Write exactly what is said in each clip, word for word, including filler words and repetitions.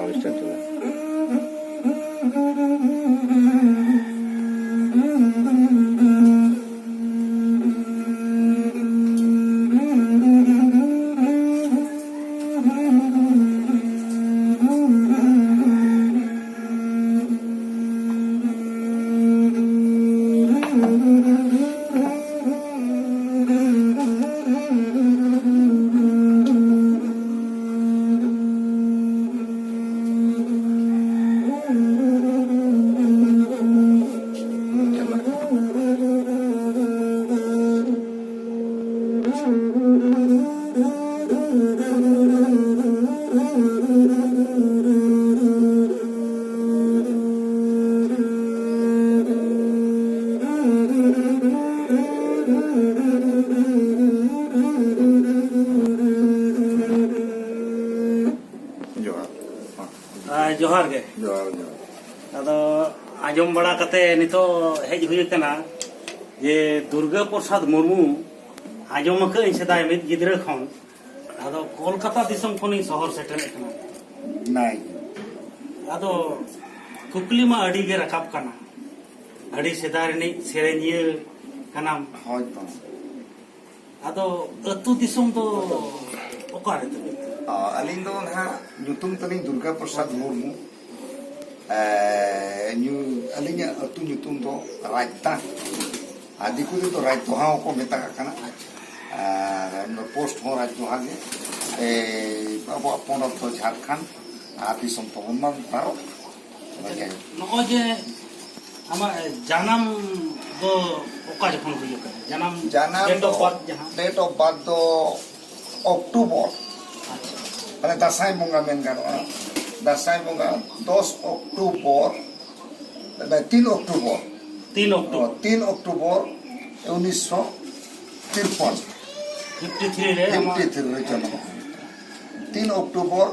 ᱚᱱᱩᱥᱴᱷᱟᱱ ᱪᱟᱞᱟᱜᱼᱟ᱾ ᱡᱚᱦᱟᱨ᱾ ᱟᱨ ᱡᱚᱦᱟᱨ ᱜᱮ᱾ ᱡᱚᱦᱟᱨ, ᱡᱚᱦᱟᱨ᱾ ᱟᱫᱚ ᱟᱸᱡᱚᱢ ᱵᱟᱲᱟ ᱠᱟᱛᱮ ᱱᱤᱛᱚᱜ ᱦᱮᱡ ᱦᱩᱭ ᱟᱠᱟᱱᱟ ᱡᱮ ᱫᱩᱨᱜᱟᱹ ᱯᱨᱚᱥᱟᱫᱽ ᱢᱩᱨᱢᱩ, ᱟᱸᱡᱚᱢ ᱟᱠᱟᱫ ᱟᱹᱧ ᱥᱮᱫᱟᱭ ᱢᱤᱫ ᱜᱤᱫᱽᱨᱟᱹ ᱠᱷᱚᱱ, ᱟᱫᱚ ᱠᱳᱞᱠᱟᱛᱟ ᱫᱤᱥᱚᱢ ᱠᱷᱚᱱᱤᱧ ᱥᱚᱦᱚᱨ ᱥᱮᱴᱮᱨ ᱟᱠᱟᱱᱟ᱾ ᱱᱟᱭ᱾ ᱟᱫᱚ ᱠᱩᱠᱞᱤ ᱢᱟ ᱟᱹᱰᱤ ᱜᱮ ᱨᱟᱠᱟᱵ ᱠᱟᱱᱟ, ᱟᱹᱰᱤ ᱥᱮᱫᱟᱭ ᱨᱤᱱᱤᱡ ᱥᱮᱨᱮᱧᱤᱭᱟᱹ ᱠᱟᱱᱟᱢ᱾ ᱦᱳᱭ ᱛᱚ᱾ ᱟᱫᱚ ᱟᱹᱛᱩ ᱫᱤᱥᱚᱢ ᱫᱚ ᱚᱠᱟᱨᱮ ᱛᱟᱵᱤᱱ? ᱚ, ᱟᱹᱞᱤᱧ ᱫᱚ ᱱᱟᱦᱟᱜ ᱧᱩᱛᱩᱢ ᱛᱟᱹᱞᱤᱧ ᱫᱩᱨᱜᱟ ᱯᱨᱚᱥᱟᱫᱽ ᱢᱩᱨᱢᱩ᱾ ᱮ, ᱧᱩ-, ᱟᱹᱞᱤᱧᱟᱜ ᱟᱹᱛᱩ ᱧᱩᱛᱩᱢ ᱫᱚ ᱨᱟᱡᱽᱛᱟ᱾ ᱟᱨ ᱫᱤᱠᱩ ᱛᱮᱫᱚ ᱨᱟᱡᱽᱫᱚᱦᱟ ᱦᱚᱸᱠᱚ ᱢᱮᱛᱟᱜ ᱠᱟᱱᱟ᱾ ᱟᱨ ᱯᱳᱥᱴ ᱦᱚᱸ ᱨᱟᱡᱽᱫᱚᱦᱟ ᱜᱮ᱾ ᱮ, ᱟᱵᱚᱣᱟᱜ ᱯᱚᱱᱚᱛ ᱫᱚ ᱡᱷᱟᱲᱠᱷᱚᱸᱰ ᱟᱨ ᱫᱤᱥᱚᱢ ᱛᱟᱵᱚᱱ ᱢᱟ ᱵᱷᱟᱨᱚᱛ᱾ ᱱᱚᱜᱼᱚᱭ ᱡᱮ ᱟᱢᱟᱜ ᱡᱟᱱᱟᱢ ᱫᱚ ᱚᱠᱟ ᱡᱚᱠᱷᱚᱱ ᱦᱩᱭ ᱟᱠᱟᱱᱟ? ᱡᱟᱱᱟᱢ ᱡᱟᱱᱟᱢ date of ᱫᱚ, birth ᱡᱟᱦᱟᱸ? Date of birth ᱫᱚ ᱚᱠᱴᱳᱵᱚᱨ, ᱟᱪᱪᱷᱟ᱾ ᱢᱟᱱᱮ ᱫᱟᱸᱥᱟᱭ ᱵᱚᱸᱜᱟ ᱢᱮᱱ ᱜᱟᱱᱚᱜᱼᱟ᱾ ᱫᱟᱸᱥᱟᱭ ᱵᱚᱸᱜᱟ ᱫᱚᱥ ᱚᱠᱴᱳᱵᱚᱨ, ᱛᱤᱱ ᱚᱠᱴᱳᱵᱚᱨ᱾ ᱛᱤᱱ ᱚᱠᱴᱳᱵᱚᱨ᱾ ᱛᱤᱱ ᱚᱠᱴᱳᱵᱚᱨ ᱩᱱᱤᱥᱥᱚ ᱛᱤᱨᱯᱚᱱ᱾ ᱯᱷᱤᱯᱴᱤ ᱛᱷᱨᱤ ᱨᱮ ᱟᱢᱟᱜ ᱯᱷᱤᱯᱴᱤ ᱛᱷᱨᱤ ᱨᱮ ᱡᱚᱱᱚᱢ᱾ ᱛᱤᱱ ᱚᱠᱴᱳᱵᱚᱨ,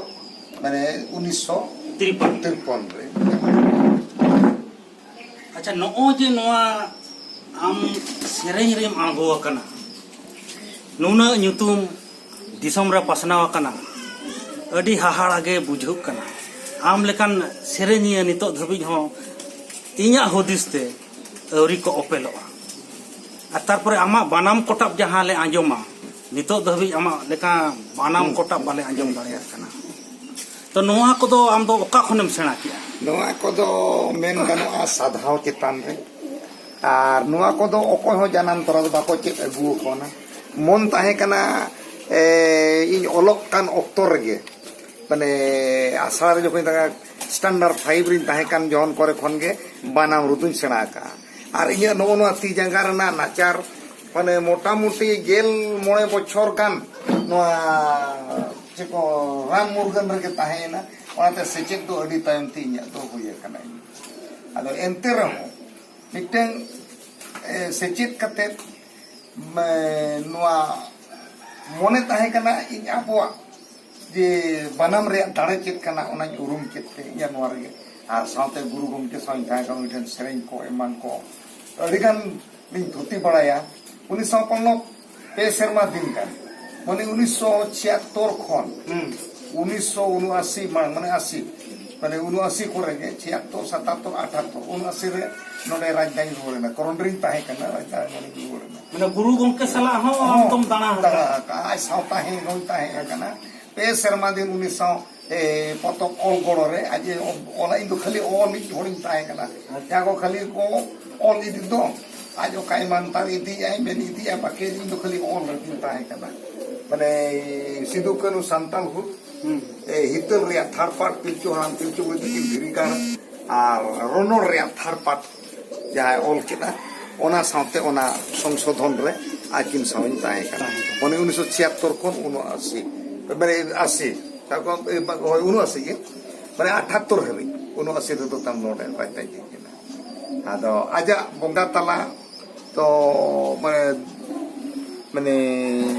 ᱢᱟᱱᱮ ᱩᱱᱤᱥᱥᱚ ᱛᱤᱨᱯᱚᱱ᱾ ᱛᱤᱨᱯᱚᱱ ᱨᱮ᱾ ᱟᱪᱪᱷᱟ, ᱱᱚᱜᱼᱚᱭ ᱡᱮ ᱱᱚᱣᱟ ᱟᱢ ᱥᱮᱨᱮᱧ ᱨᱮᱢ ᱟᱬᱜᱚ ᱟᱠᱟᱱᱟ, ᱱᱩᱱᱟᱹᱜ ᱧᱩᱛᱩᱢ ᱫᱤᱥᱚᱢ ᱨᱮ ᱯᱟᱥᱱᱟᱣ ᱟᱠᱟᱱᱟ, ᱟᱹᱰᱤ ᱦᱟᱦᱟᱲᱟ ᱜᱮ ᱵᱩᱡᱷᱟᱹᱜ ᱠᱟᱱᱟ᱾ ᱟᱢ ᱞᱮᱠᱟᱱ ᱥᱮᱨᱮᱧᱤᱭᱟᱹ ᱱᱤᱛᱚᱜ ᱫᱷᱟᱹᱵᱤᱡ ᱦᱚᱸ ᱤᱧᱟᱹᱜ ᱦᱩᱫᱤᱥ ᱛᱮ ᱟᱹᱣᱨᱤ ᱠᱚ ᱚᱯᱮᱞᱚᱜᱼᱟ᱾ ᱟᱨ ᱛᱟᱨᱯᱚᱨᱮ ᱟᱢᱟᱜ ᱵᱟᱱᱟᱢ ᱠᱚᱴᱟᱵ ᱡᱟᱦᱟᱸ ᱞᱮ ᱟᱸᱡᱚᱢᱟ, ᱱᱤᱛᱚᱜ ᱫᱷᱟᱹᱵᱤᱡ ᱟᱢᱟᱜ ᱞᱮᱠᱟ ᱵᱟᱱᱟᱢ ᱠᱚᱴᱟᱵ ᱵᱟᱞᱮ ᱟᱸᱡᱚᱢ ᱫᱟᱲᱮᱭᱟᱜ ᱠᱟᱱᱟ᱾ ᱛᱚ, ᱱᱚᱣᱟ ᱠᱚᱫᱚ ᱟᱢ ᱫᱚ ᱚᱠᱟ ᱠᱷᱚᱱᱮᱢ ᱥᱮᱬᱟ ᱠᱮᱜᱼᱟ? ᱱᱚᱣᱟ ᱠᱚᱫᱚ ᱢᱮᱱ ᱜᱟᱱᱚᱜᱼᱟ ᱥᱟᱫᱷᱟᱣ ᱪᱮᱛᱟᱱ ᱨᱮ᱾ ᱟᱨ ᱱᱚᱣᱟ ᱠᱚᱫᱚ ᱚᱠᱚᱭ ᱦᱚᱸ ᱡᱟᱱᱟᱢ ᱛᱚᱨᱟ ᱫᱚ ᱵᱟᱠᱚ ᱪᱮᱫ ᱟᱹᱜᱩ ᱟᱠᱚᱣᱟ᱾ ᱢᱚᱱ ᱛᱟᱦᱮᱸ ᱠᱟᱱᱟ, ᱮ, ᱤᱧ ᱚᱞᱚᱜ ᱠᱟᱱ ᱚᱠᱛᱚ ᱨᱮᱜᱮ, ᱢᱟᱱᱮ, ᱟᱥᱲᱟ ᱨᱮ ᱡᱚᱠᱷᱚᱱ ᱤᱧ standard five ᱨᱤᱧ ᱛᱟᱦᱮᱸ ᱠᱟᱱ ᱡᱚᱠᱷᱚᱱ ᱠᱚᱨᱮ ᱠᱷᱚᱱ ᱜᱮ ᱵᱟᱱᱟᱢ ᱨᱩ ᱫᱩᱧ ᱥᱮᱬᱟ ᱟᱠᱟᱜᱼᱟ᱾ ᱟᱨ ᱤᱧᱟᱹᱜ ᱱᱚᱜᱼᱚ ᱱᱚᱣᱟ ᱛᱤ ᱡᱟᱸᱜᱟ ᱨᱮᱱᱟᱜ ᱱᱟᱪᱟᱨ, ᱢᱟᱱᱮ, ᱢᱚᱴᱟᱢᱩᱴᱤ ᱜᱮᱞ ᱢᱚᱬᱮ ᱵᱚᱪᱷᱚᱨ ᱜᱟᱱ ᱱᱚᱣᱟ ᱪᱮᱫ ᱠᱚ ᱨᱟᱱ ᱢᱩᱨᱜᱟᱹᱱ ᱨᱮᱜᱮ ᱛᱟᱦᱮᱸᱭᱮᱱᱟ᱾ ᱚᱱᱟᱛᱮ ᱥᱮᱪᱮᱫ ᱫᱚ ᱟᱹᱰᱤ ᱛᱟᱭᱚᱢ ᱛᱮ ᱤᱧᱟᱹᱜ ᱫᱚ ᱦᱩᱭ ᱟᱠᱟᱱᱟ᱾ ᱟᱫᱚ ᱮᱱᱛᱮ ᱨᱮᱦᱚᱸ ᱢᱤᱫᱴᱟᱝ, ᱮ, ᱥᱮᱪᱮᱫ ᱠᱟᱛᱮᱫ, ᱢᱮ, ᱱᱚᱣᱟ ᱢᱚᱱᱮ ᱛᱟᱦᱮᱸ ᱠᱟᱱᱟ ᱤᱧ ᱟᱵᱚᱣᱟᱜ ᱡᱮ ᱵᱟᱱᱟᱢ ᱨᱮᱭᱟᱜ ᱫᱟᱲᱮ ᱪᱮᱫ ᱠᱟᱱᱟ ᱚᱱᱟᱧ ᱩᱨᱩᱢ ᱠᱮᱫ ᱛᱮ ᱤᱧᱟᱹᱜ ᱱᱚᱣᱟ ᱨᱮᱜᱮ᱾ ᱟᱨ ᱥᱟᱶᱛᱮ ᱜᱩᱨᱩ ᱜᱚᱢᱠᱮ ᱥᱟᱶ ᱡᱟᱦᱟᱸᱭ ᱠᱚ ᱢᱤᱫᱴᱮᱱ ᱥᱮᱨᱮᱧ ᱠᱚ ᱮᱢᱟᱱ ᱠᱚ ᱟᱹᱰᱤ ᱜᱟᱱ ᱞᱤᱧ ᱛᱷᱩᱛᱤ ᱵᱟᱲᱟᱭᱟ᱾ ᱩᱱᱤ ᱥᱟᱶ ᱯᱟᱨᱚᱢ ᱯᱮ ᱥᱮᱨᱢᱟ ᱫᱤᱱ ᱜᱟᱱ, ᱢᱟᱱᱮ ᱩᱱᱤᱥᱥᱚ ᱪᱷᱤᱭᱟᱛᱛᱳᱨ ᱠᱷᱚᱱ ᱦᱩᱸ᱾ ᱩᱱᱤᱥᱥᱚ ᱩᱱᱩᱟᱥᱤ ᱢᱟᱲᱟᱝ, ᱢᱟᱱᱮ ᱟᱥᱤ, ᱢᱟᱱᱮ ᱩᱱᱩᱟᱥᱤ ᱠᱚᱨᱮ ᱜᱮ, ᱪᱷᱤᱭᱟᱛᱛᱳᱨ, ᱥᱟᱛᱟᱛᱛᱳᱨ, ᱟᱴᱷᱟᱛᱛᱳᱨ, ᱩᱱᱩᱟᱥᱤ ᱨᱮ ᱱᱚᱰᱮ ᱨᱟᱡᱽᱫᱟᱱᱤ ᱨᱩᱣᱟᱹᱲ ᱮᱱᱟ, ᱠᱚᱨᱚᱱᱰᱤᱧ ᱛᱟᱦᱮᱸ ᱠᱟᱱᱟ, ᱨᱟᱡᱽᱫᱟᱱᱤ ᱨᱩᱣᱟᱹᱲ ᱮᱱᱟ᱾ ᱢᱟᱱᱮ ᱜᱩᱨᱩ ᱜᱚᱢᱠᱮ ᱥᱟᱞᱟᱜ ᱦᱚᱸ ᱦᱚᱸ, ᱟᱢ ᱫᱚᱢ ᱫᱟᱬᱟ ᱫᱟᱬᱟ ᱟᱠᱟᱫᱟ? ᱟᱠᱟᱫᱼᱟ, ᱟᱡ ᱥᱟᱶ ᱛᱟᱦᱮᱸ ᱦᱚᱸᱧ ᱛᱟᱦᱮᱸ ᱟᱠᱟᱱᱟ᱾ ᱯᱮ ᱥᱮᱨᱢᱟ ᱫᱤᱱ ᱩᱱᱤ ᱥᱟᱶ, ᱮ, ᱯᱚᱛᱚᱵ ᱚᱞ ᱜᱚᱲᱚ ᱨᱮ ᱟᱡ ᱮ ᱚᱞᱟ, ᱤᱧ ᱫᱚ ᱠᱷᱟᱹᱞᱤ ᱚᱞ ᱤᱡ ᱦᱚᱲᱤᱧ ᱛᱟᱦᱮᱸ ᱠᱟᱱᱟ᱾ ᱡᱟᱦᱟᱸ ᱠᱚ ᱠᱷᱟᱹᱞᱤ ᱠᱚ ᱚᱞ ᱤᱫᱤ ᱫᱚ, ᱟᱡ ᱚᱠᱟ ᱮᱢᱟᱱ ᱛᱟᱨ ᱤᱫᱤᱭᱟᱭ, ᱢᱮᱱ ᱤᱫᱤᱭᱟᱭ, ᱵᱟᱠᱮ ᱤᱧ ᱫᱚ ᱠᱷᱟᱹᱞᱤ ᱚᱞ ᱨᱮᱜᱤᱧ ᱛᱟᱦᱮᱸ ᱠᱟᱱᱟ᱾ ᱢᱟᱱᱮ, ᱥᱤᱫᱩ ᱠᱟᱹᱱᱦᱩ ᱥᱟᱱᱛᱟᱲ ᱦᱩᱞ, ᱦᱩᱸ᱾ ᱮ, ᱦᱤᱛᱟᱹᱞ ᱨᱮᱭᱟᱜ ᱛᱷᱟᱨᱰ ᱯᱟᱨᱴ, ᱯᱤᱞᱪᱩ ᱦᱟᱲᱟᱢ ᱯᱤᱞᱪᱩ ᱵᱩᱲᱦᱤ ᱛᱟᱹᱠᱤᱱ ᱫᱷᱤᱨᱤ ᱜᱟᱲ, ᱟᱨ ᱨᱚᱱᱚᱲ ᱨᱮᱭᱟᱜ ᱛᱷᱟᱨᱰ ᱯᱟᱨᱴ ᱡᱟᱦᱟᱸᱭ ᱚᱞ ᱠᱮᱫᱟ, ᱚᱱᱟ ᱥᱟᱶᱛᱮ ᱚᱱᱟ ᱥᱚᱝᱥᱳᱫᱷᱚᱱ ᱨᱮ ᱟᱹᱠᱤᱱ ᱥᱟᱶ ᱤᱧ ᱛᱟᱦᱮᱸ ᱠᱟᱱᱟ᱾ ᱛᱟᱦᱮᱸ ᱠᱟᱱᱟ᱾ ᱢᱟᱱᱮ ᱩᱱᱤᱥᱥᱚ ᱪᱷᱤᱭᱟᱛᱛᱳᱨ ᱠᱷᱚᱱ ᱩᱱᱩᱟᱥᱤ, ᱢᱟᱱᱮ ᱟᱥᱤ, ᱛᱟᱨᱯᱚᱨ, ᱮ, ᱵᱟ-, ᱦᱳᱭ, ᱩᱱᱩᱟᱥᱤ ᱜᱮ, ᱢᱟᱱᱮ ᱟᱴᱷᱟᱛᱛᱳᱨ ᱦᱟᱹᱵᱤᱡ, ᱩᱱᱩᱟᱥᱤ ᱨᱮᱫᱚ ᱛᱟᱢ ᱱᱚᱰᱮ ᱵᱟᱭ ᱛᱟᱦᱮᱸ ᱠᱟᱱᱟ᱾ ᱟᱫᱚ ᱟᱡᱟᱜ ᱵᱚᱸᱜᱟ ᱛᱟᱞᱟ ᱛᱚ, ᱢᱟᱱᱮ, ᱢᱟᱱᱮ,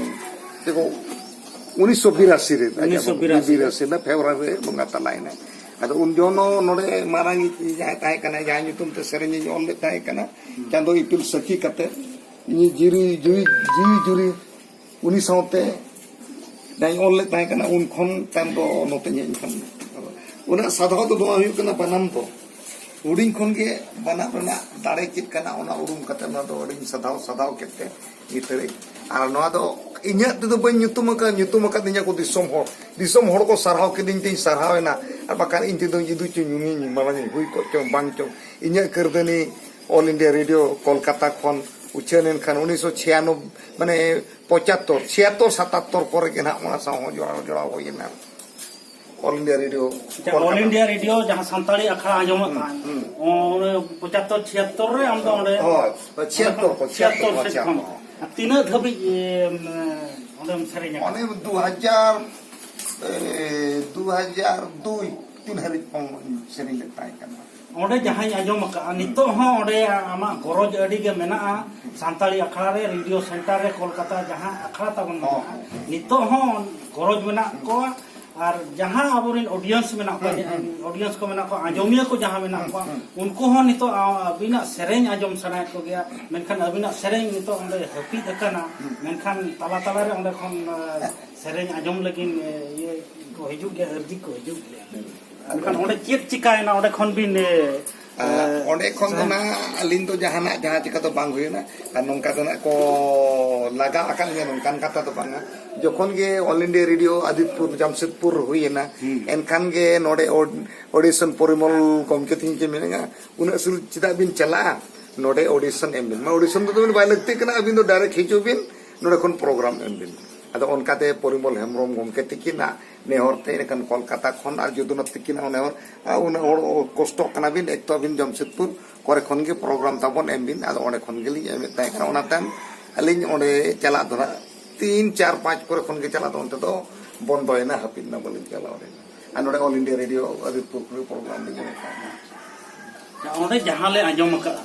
ᱪᱮᱫ ᱠᱚ, ᱩᱱᱤᱥᱥᱚ ᱵᱤᱨᱟᱥᱤ ᱨᱮ, ᱟᱡᱟᱜ ᱩᱱᱤᱥᱥᱚ ᱵᱤᱨᱟᱥᱤ᱾ ᱵᱤᱨᱟᱥᱤ ᱨᱮ ᱯᱷᱮᱵᱽᱨᱩᱣᱟᱨᱤ ᱨᱮ ᱵᱚᱸᱜᱟ ᱛᱟᱞᱟᱭᱮᱱᱟ᱾ ᱟᱫᱚ ᱩᱱ ᱡᱚᱦᱚᱜ ᱱᱚᱰᱮ ᱢᱟᱨᱟᱝ ᱤᱡ ᱡᱟᱦᱟᱸᱭ ᱛᱟᱦᱮᱸ ᱠᱟᱱᱟ, ᱡᱟᱦᱟᱸ ᱧᱩᱛᱩᱢ ᱛᱮ ᱥᱮᱨᱮᱧ ᱤᱧ ᱚᱞ ᱞᱮᱫ ᱛᱟᱦᱮᱸ ᱠᱟᱱᱟ, ᱦᱩᱸ᱾ ᱪᱟᱸᱫᱚ ᱤᱯᱤᱞ ᱥᱟᱹᱠᱷᱤ ᱠᱟᱛᱮ, ᱤᱧ ᱡᱤᱣᱤ, ᱡᱤᱣᱤ, ᱡᱤᱣᱤ ᱡᱩᱨᱤ, ᱩᱱᱤ ᱥᱟᱶᱛᱮ ᱡᱟᱦᱟᱸᱧ ᱚᱞ ᱞᱮᱫ ᱛᱟᱦᱮᱸ ᱠᱟᱱᱟ, ᱩᱱ ᱠᱷᱚᱱ ᱛᱟᱭᱚᱢ ᱫᱚ ᱱᱚᱛᱮᱧ ᱦᱮᱡ ᱟᱠᱟᱱᱟ᱾ ᱩᱱᱟᱹᱜ ᱥᱟᱫᱷᱟᱣ ᱫᱚ ᱱᱚᱣᱟ ᱦᱩᱭᱩᱜ ᱠᱟᱱᱟ ᱵᱟᱱᱟᱢ ᱫᱚ᱾ ᱦᱩᱰᱤᱧ ᱠᱷᱚᱱ ᱜᱮ ᱵᱟᱱᱟᱢ ᱨᱮᱱᱟᱜ ᱫᱟᱲᱮ ᱪᱮᱫ ᱠᱟᱱᱟ, ᱚᱱᱟ ᱩᱨᱩᱢ ᱠᱟᱛᱮ ᱱᱚᱣᱟ ᱫᱚ ᱟᱹᱰᱤᱧ ᱥᱟᱫᱷᱟᱣ, ᱥᱟᱫᱷᱟᱣ ᱠᱮᱫ ᱛᱮ ᱱᱤᱛ ᱦᱟᱹᱨᱤᱡ᱾ ᱟᱨ ᱱᱚᱣᱟ ᱫᱚ ᱤᱧᱟᱹᱜ ᱛᱮᱫᱚ ᱵᱟᱹᱧ ᱧᱩᱛᱩᱢ ᱟᱠᱟᱫ, ᱧᱩᱛᱩᱢ ᱟᱠᱟᱫᱤᱧᱟ ᱠᱚ ᱫᱤᱥᱚᱢ ᱦᱚᱲ᱾ ᱫᱤᱥᱚᱢ ᱦᱚᱲ ᱠᱚ ᱥᱟᱨᱦᱟᱣ ᱠᱤᱫᱤᱧ ᱛᱮᱧ ᱥᱟᱨᱦᱟᱣ ᱮᱱᱟ᱾ ᱟᱨ ᱵᱟᱠᱷᱟᱱ ᱤᱧ ᱛᱮᱫᱚ ᱤᱫᱩ ᱪᱚᱧ ᱧᱩᱧᱤᱧ ᱢᱟᱲᱟᱝ ᱤᱧ ᱦᱩᱭ ᱠᱚᱜ ᱪᱚᱝ ᱵᱟᱝ ᱪᱚᱝ᱾ ᱤᱧᱟᱹᱜ ᱠᱟᱹᱨᱫᱷᱟᱹᱱᱤ All India Radio ᱠᱳᱞᱠᱟᱛᱟ ᱠᱷᱚᱱ ᱩᱪᱷᱟᱹᱱ ᱮᱱ ᱠᱷᱟᱱ ᱩᱱᱤᱥᱥᱚ ᱪᱷᱤᱭᱟᱱᱚᱵᱵᱳᱭ, ᱢᱟᱱᱮ ᱯᱚᱸᱪᱟᱛᱛᱳᱨ, ᱪᱷᱤᱭᱟᱛᱛᱳᱨ ᱥᱟᱛᱟᱛᱛᱳᱨ ᱠᱚᱨᱮ ᱜᱮ ᱱᱟᱦᱟᱜ ᱚᱱᱟ ᱥᱟᱶ ᱦᱚᱸ ᱡᱚᱲᱟᱣ, ᱡᱚᱲᱟᱣ ᱦᱩᱭ ᱮᱱᱟ᱾ All India Radio ᱟᱪᱪᱷᱟ, ᱠᱳᱞᱠᱟᱛᱟ᱾ All India Radio ᱡᱟᱦᱟᱸ ᱥᱟᱱᱛᱟᱲᱤ ᱟᱠᱷᱲᱟ ᱟᱸᱡᱚᱢᱚᱜ ᱦᱩᱸ, ᱠᱟᱱ, ᱦᱩᱸ᱾ ᱚᱱᱮ ᱯᱚᱸᱪᱟᱛᱛᱳᱨ, ᱪᱷᱤᱭᱟᱛᱛᱳᱨ ᱨᱮ ᱟᱢ ᱫᱚ ᱚᱸᱰᱮ ᱦᱳᱭ, ᱪᱷᱤᱭᱟᱛᱛᱳᱨ ᱠᱚ, ᱪᱷᱤᱭᱟᱛᱛᱳᱨ ᱪᱷᱤᱭᱟᱛᱛᱳᱨ ᱥᱮᱫ ᱠᱷᱚᱱ᱾ ᱦᱚᱸ᱾ ᱛᱤᱱᱟᱹᱜ ᱫᱷᱟᱹᱵᱤᱡ, ᱮᱢ, ᱚᱸᱰᱮᱢ ᱥᱮᱨᱮᱧ ᱟᱠᱟᱫᱟ? ᱚᱱᱮ ᱫᱩ ᱦᱟᱡᱟᱨ, ᱮ, ᱫᱩ ᱦᱟᱡᱟᱨ ᱫᱩᱭ ᱛᱤᱱ ᱦᱟᱹᱨᱤᱡ ᱦᱚᱸ ᱥᱮᱨᱮᱧ ᱞᱮᱫ ᱛᱟᱦᱮᱸ ᱠᱟᱱᱟ᱾ ᱚᱸᱰᱮ ᱡᱟᱦᱟᱸᱧ ᱟᱸᱡᱚᱢ ᱟᱠᱟᱫᱼᱟ, ᱦᱩᱸ᱾ ᱱᱤᱛᱚᱜ ᱦᱚᱸ ᱚᱸᱰᱮ ᱟᱢᱟᱜ ᱜᱚᱨᱚᱡᱽ ᱟᱹᱰᱤ ᱜᱮ ᱢᱮᱱᱟᱜᱼᱟ᱾ ᱥᱟᱱᱛᱟᱲᱤ ᱟᱠᱷᱲᱟ ᱨᱮ, ᱨᱮᱰᱤᱭᱳ ᱥᱮᱱᱴᱟᱨ ᱨᱮ, ᱠᱳᱞᱠᱟᱛᱟ ᱡᱟᱦᱟᱸ ᱟᱠᱷᱲᱟ ᱛᱟᱵᱚᱱ ᱦᱚᱸ᱾ ᱢᱮᱱᱟᱜᱼᱟ, ᱱᱤᱛᱚᱜ ᱦᱚᱸ ᱜᱚᱨᱚᱡᱽ ᱢᱮᱱᱟᱜ ᱠᱚᱣᱟ᱾ ᱟᱨ ᱡᱟᱦᱟᱸ ᱟᱵᱚᱨᱮᱱ ᱚᱰᱤᱭᱮᱱᱥ ᱢᱮᱱᱟᱜ ᱠᱚᱣᱟ, ᱦᱩᱸ, ᱦᱩᱸ᱾ ᱚᱰᱤᱭᱮᱱᱥ ᱠᱚ ᱢᱮᱱᱟᱜ ᱠᱚᱣᱟ, ᱟᱸᱡᱚᱢᱤᱭᱟᱹ ᱠᱚ ᱡᱟᱦᱟᱸ ᱢᱮᱱᱟᱜ ᱦᱩᱸ, ᱠᱚᱣᱟ, ᱦᱩᱸ᱾ ᱩᱱᱠᱩ ᱦᱚᱸ ᱱᱤᱛᱚᱜ ᱟ-, ᱟᱹᱵᱤᱱᱟᱜ ᱥᱮᱨᱮᱧ ᱟᱸᱡᱚᱢ ᱥᱟᱱᱟᱭᱮᱫ ᱠᱚᱜᱮᱭᱟ, ᱢᱮᱱᱠᱷᱟᱱ ᱟᱹᱵᱤᱱᱟᱜ ᱥᱮᱨᱮᱧ ᱱᱤᱛᱚᱜ ᱚᱸᱰᱮ ᱦᱟᱹᱯᱤᱫ ᱟᱠᱟᱱᱟ᱾ ᱦᱩᱸ᱾ ᱢᱮᱱᱠᱷᱟᱱ ᱛᱟᱞᱟ ᱛᱟᱞᱟᱨᱮ ᱚᱸᱰᱮ ᱠᱷᱚᱱ, ᱟ, ᱥᱮᱨᱮᱧ ᱟᱸᱡᱚᱢ ᱞᱟᱹᱜᱤᱫ, ᱮ, ᱤᱭᱟᱹ ᱠᱚ ᱦᱤᱡᱩᱜ ᱜᱮᱭᱟ, ᱟᱹᱨᱡᱤ ᱠᱚ ᱦᱤᱡᱩᱜ ᱜᱮᱭᱟ᱾ ᱦᱩᱸ᱾ ᱢᱮᱱᱠᱷᱟᱱ ᱚᱸᱰᱮ ᱪᱮᱫ ᱪᱤᱠᱟᱭᱮᱱᱟ, ᱚᱸᱰᱮ ᱠᱷᱚᱱ ᱵᱤᱱ, ᱮ, ᱟᱨ ᱮ, ᱚᱸᱰᱮ ᱠᱷᱚᱱ ᱫᱚ ᱥᱮ- ᱱᱟᱦᱟᱜ ᱟᱹᱞᱤᱧ ᱫᱚ ᱡᱟᱦᱟᱱᱟᱜ ᱡᱟᱦᱟᱸ ᱪᱤᱠᱟ ᱫᱚ ᱵᱟᱝ ᱦᱩᱭᱮᱱᱟ᱾ ᱟᱨ ᱱᱚᱝᱠᱟ ᱫᱚ ᱱᱟᱦᱟᱜ ᱠᱚ ᱞᱟᱜᱟ ᱟᱠᱟᱫ ᱞᱤᱧᱟ, ᱱᱚᱝᱠᱟᱱ ᱠᱟᱛᱷᱟ ᱫᱚ ᱵᱟᱝᱟ᱾ ᱡᱚᱠᱷᱚᱱ ᱜᱮ All India Radio ᱟᱫᱤᱛᱯᱩᱨ ᱡᱟᱢᱥᱮᱫᱽᱯᱩᱨ ᱦᱩᱭᱮᱱᱟ, ᱦᱩᱸ᱾ ᱮᱱᱠᱷᱟᱱ ᱜᱮ ᱱᱚᱰᱮ ᱚᱰ-, ᱚᱰᱤᱥᱚᱱ ᱯᱚᱨᱤᱢᱚᱞ ᱜᱚᱢᱠᱮ ᱛᱤᱧ ᱪᱮ ᱢᱮᱱᱮᱜᱼᱟ, "ᱩᱱᱟᱹᱜ ᱥᱩᱨ ᱪᱮᱫᱟᱜ ᱵᱤᱱ ᱪᱟᱞᱟᱜᱼᱟ? ᱱᱚᱰᱮ ᱚᱰᱤᱥᱚᱱ ᱮᱢ ᱵᱤᱱ᱾ ᱢᱟ ᱚᱰᱤᱥᱚᱱ ᱫᱚ ᱛᱟᱵᱤᱱ ᱵᱟᱭ ᱞᱟᱹᱠᱛᱤᱜ ᱠᱟᱱᱟ, ᱟᱹᱵᱤᱱ ᱫᱚ ᱰᱟᱭᱨᱮᱠᱴ ᱦᱤᱡᱩᱜ ᱵᱤᱱ, ᱱᱚᱰᱮ ᱠᱷᱚᱱ ᱯᱨᱳᱜᱨᱟᱢ ᱮᱢ ᱵᱤᱱ᱾" ᱟᱫᱚ ᱚᱱᱠᱟᱛᱮ ᱯᱚᱨᱤᱢᱚᱞ ᱦᱮᱢᱵᱨᱚᱢ ᱜᱚᱢᱠᱮ ᱛᱤᱠᱤᱱᱟᱜ ᱱᱮᱦᱚᱨ ᱛᱮ, ᱮᱸᱰᱮᱠᱷᱟᱱ ᱠᱳᱞᱠᱟᱛᱟ ᱠᱷᱚᱱ ᱟᱨ ᱡᱚᱫᱩᱱᱟᱛᱷ ᱛᱤᱠᱤᱱᱟᱜ ᱱᱮᱦᱚᱨ, ᱟᱨ ᱩᱱᱟᱹᱜ ᱦᱚᱲ ᱠᱚᱥᱴᱚᱜ ᱠᱟᱱᱟ ᱵᱤᱱ, ᱮᱠ ᱛᱚ ᱟᱹᱵᱤᱱ ᱡᱟᱢᱥᱮᱫᱽᱯᱩᱨ ᱠᱚᱨᱮ ᱠᱷᱚᱱ ᱜᱮ ᱯᱨᱳᱜᱨᱟᱢ ᱛᱟᱵᱚᱱ ᱮᱢ ᱵᱤᱱ᱾ ᱟᱫᱚ ᱚᱸᱰᱮ ᱠᱷᱚᱱ ᱜᱮᱞᱤᱧ ᱮᱢᱮᱫ ᱛᱟᱦᱮᱸ ᱠᱟᱱᱟ᱾ ᱚᱱᱟ ᱛᱟᱭᱚᱢ ᱟᱹᱞᱤᱧ ᱚᱸᱰᱮ ᱪᱟᱞᱟᱜ ᱫᱚ ᱱᱟᱦᱟᱜ ᱛᱤᱱ, ᱪᱟᱨ, ᱯᱟᱸᱪ ᱠᱚᱨᱮ ᱠᱷᱚᱱ ᱜᱮ ᱪᱟᱞᱟᱜ ᱫᱚ ᱚᱱᱛᱮ ᱫᱚ ᱵᱚᱱᱫᱚᱭᱮᱱᱟ, ᱦᱟᱹᱯᱤᱫ ᱮᱱᱟ, ᱵᱟᱹᱞᱤᱧ ᱪᱟᱞᱟᱣ ᱞᱮᱱᱟ᱾ ᱟᱨ ᱱᱚᱰᱮ All India Radio ᱟᱫᱤᱛᱯᱩᱨ ᱠᱷᱚᱱ ᱯᱨᱳᱜᱨᱟᱢ ᱞᱤᱧ ᱮᱢᱮᱫ ᱛᱟᱦᱮᱸ ᱠᱟᱱᱟ᱾ ᱚᱸᱰᱮ ᱡᱟᱦᱟᱸ ᱞᱮ ᱟᱸᱡᱚᱢ ᱟᱠᱟᱫᱼᱟ,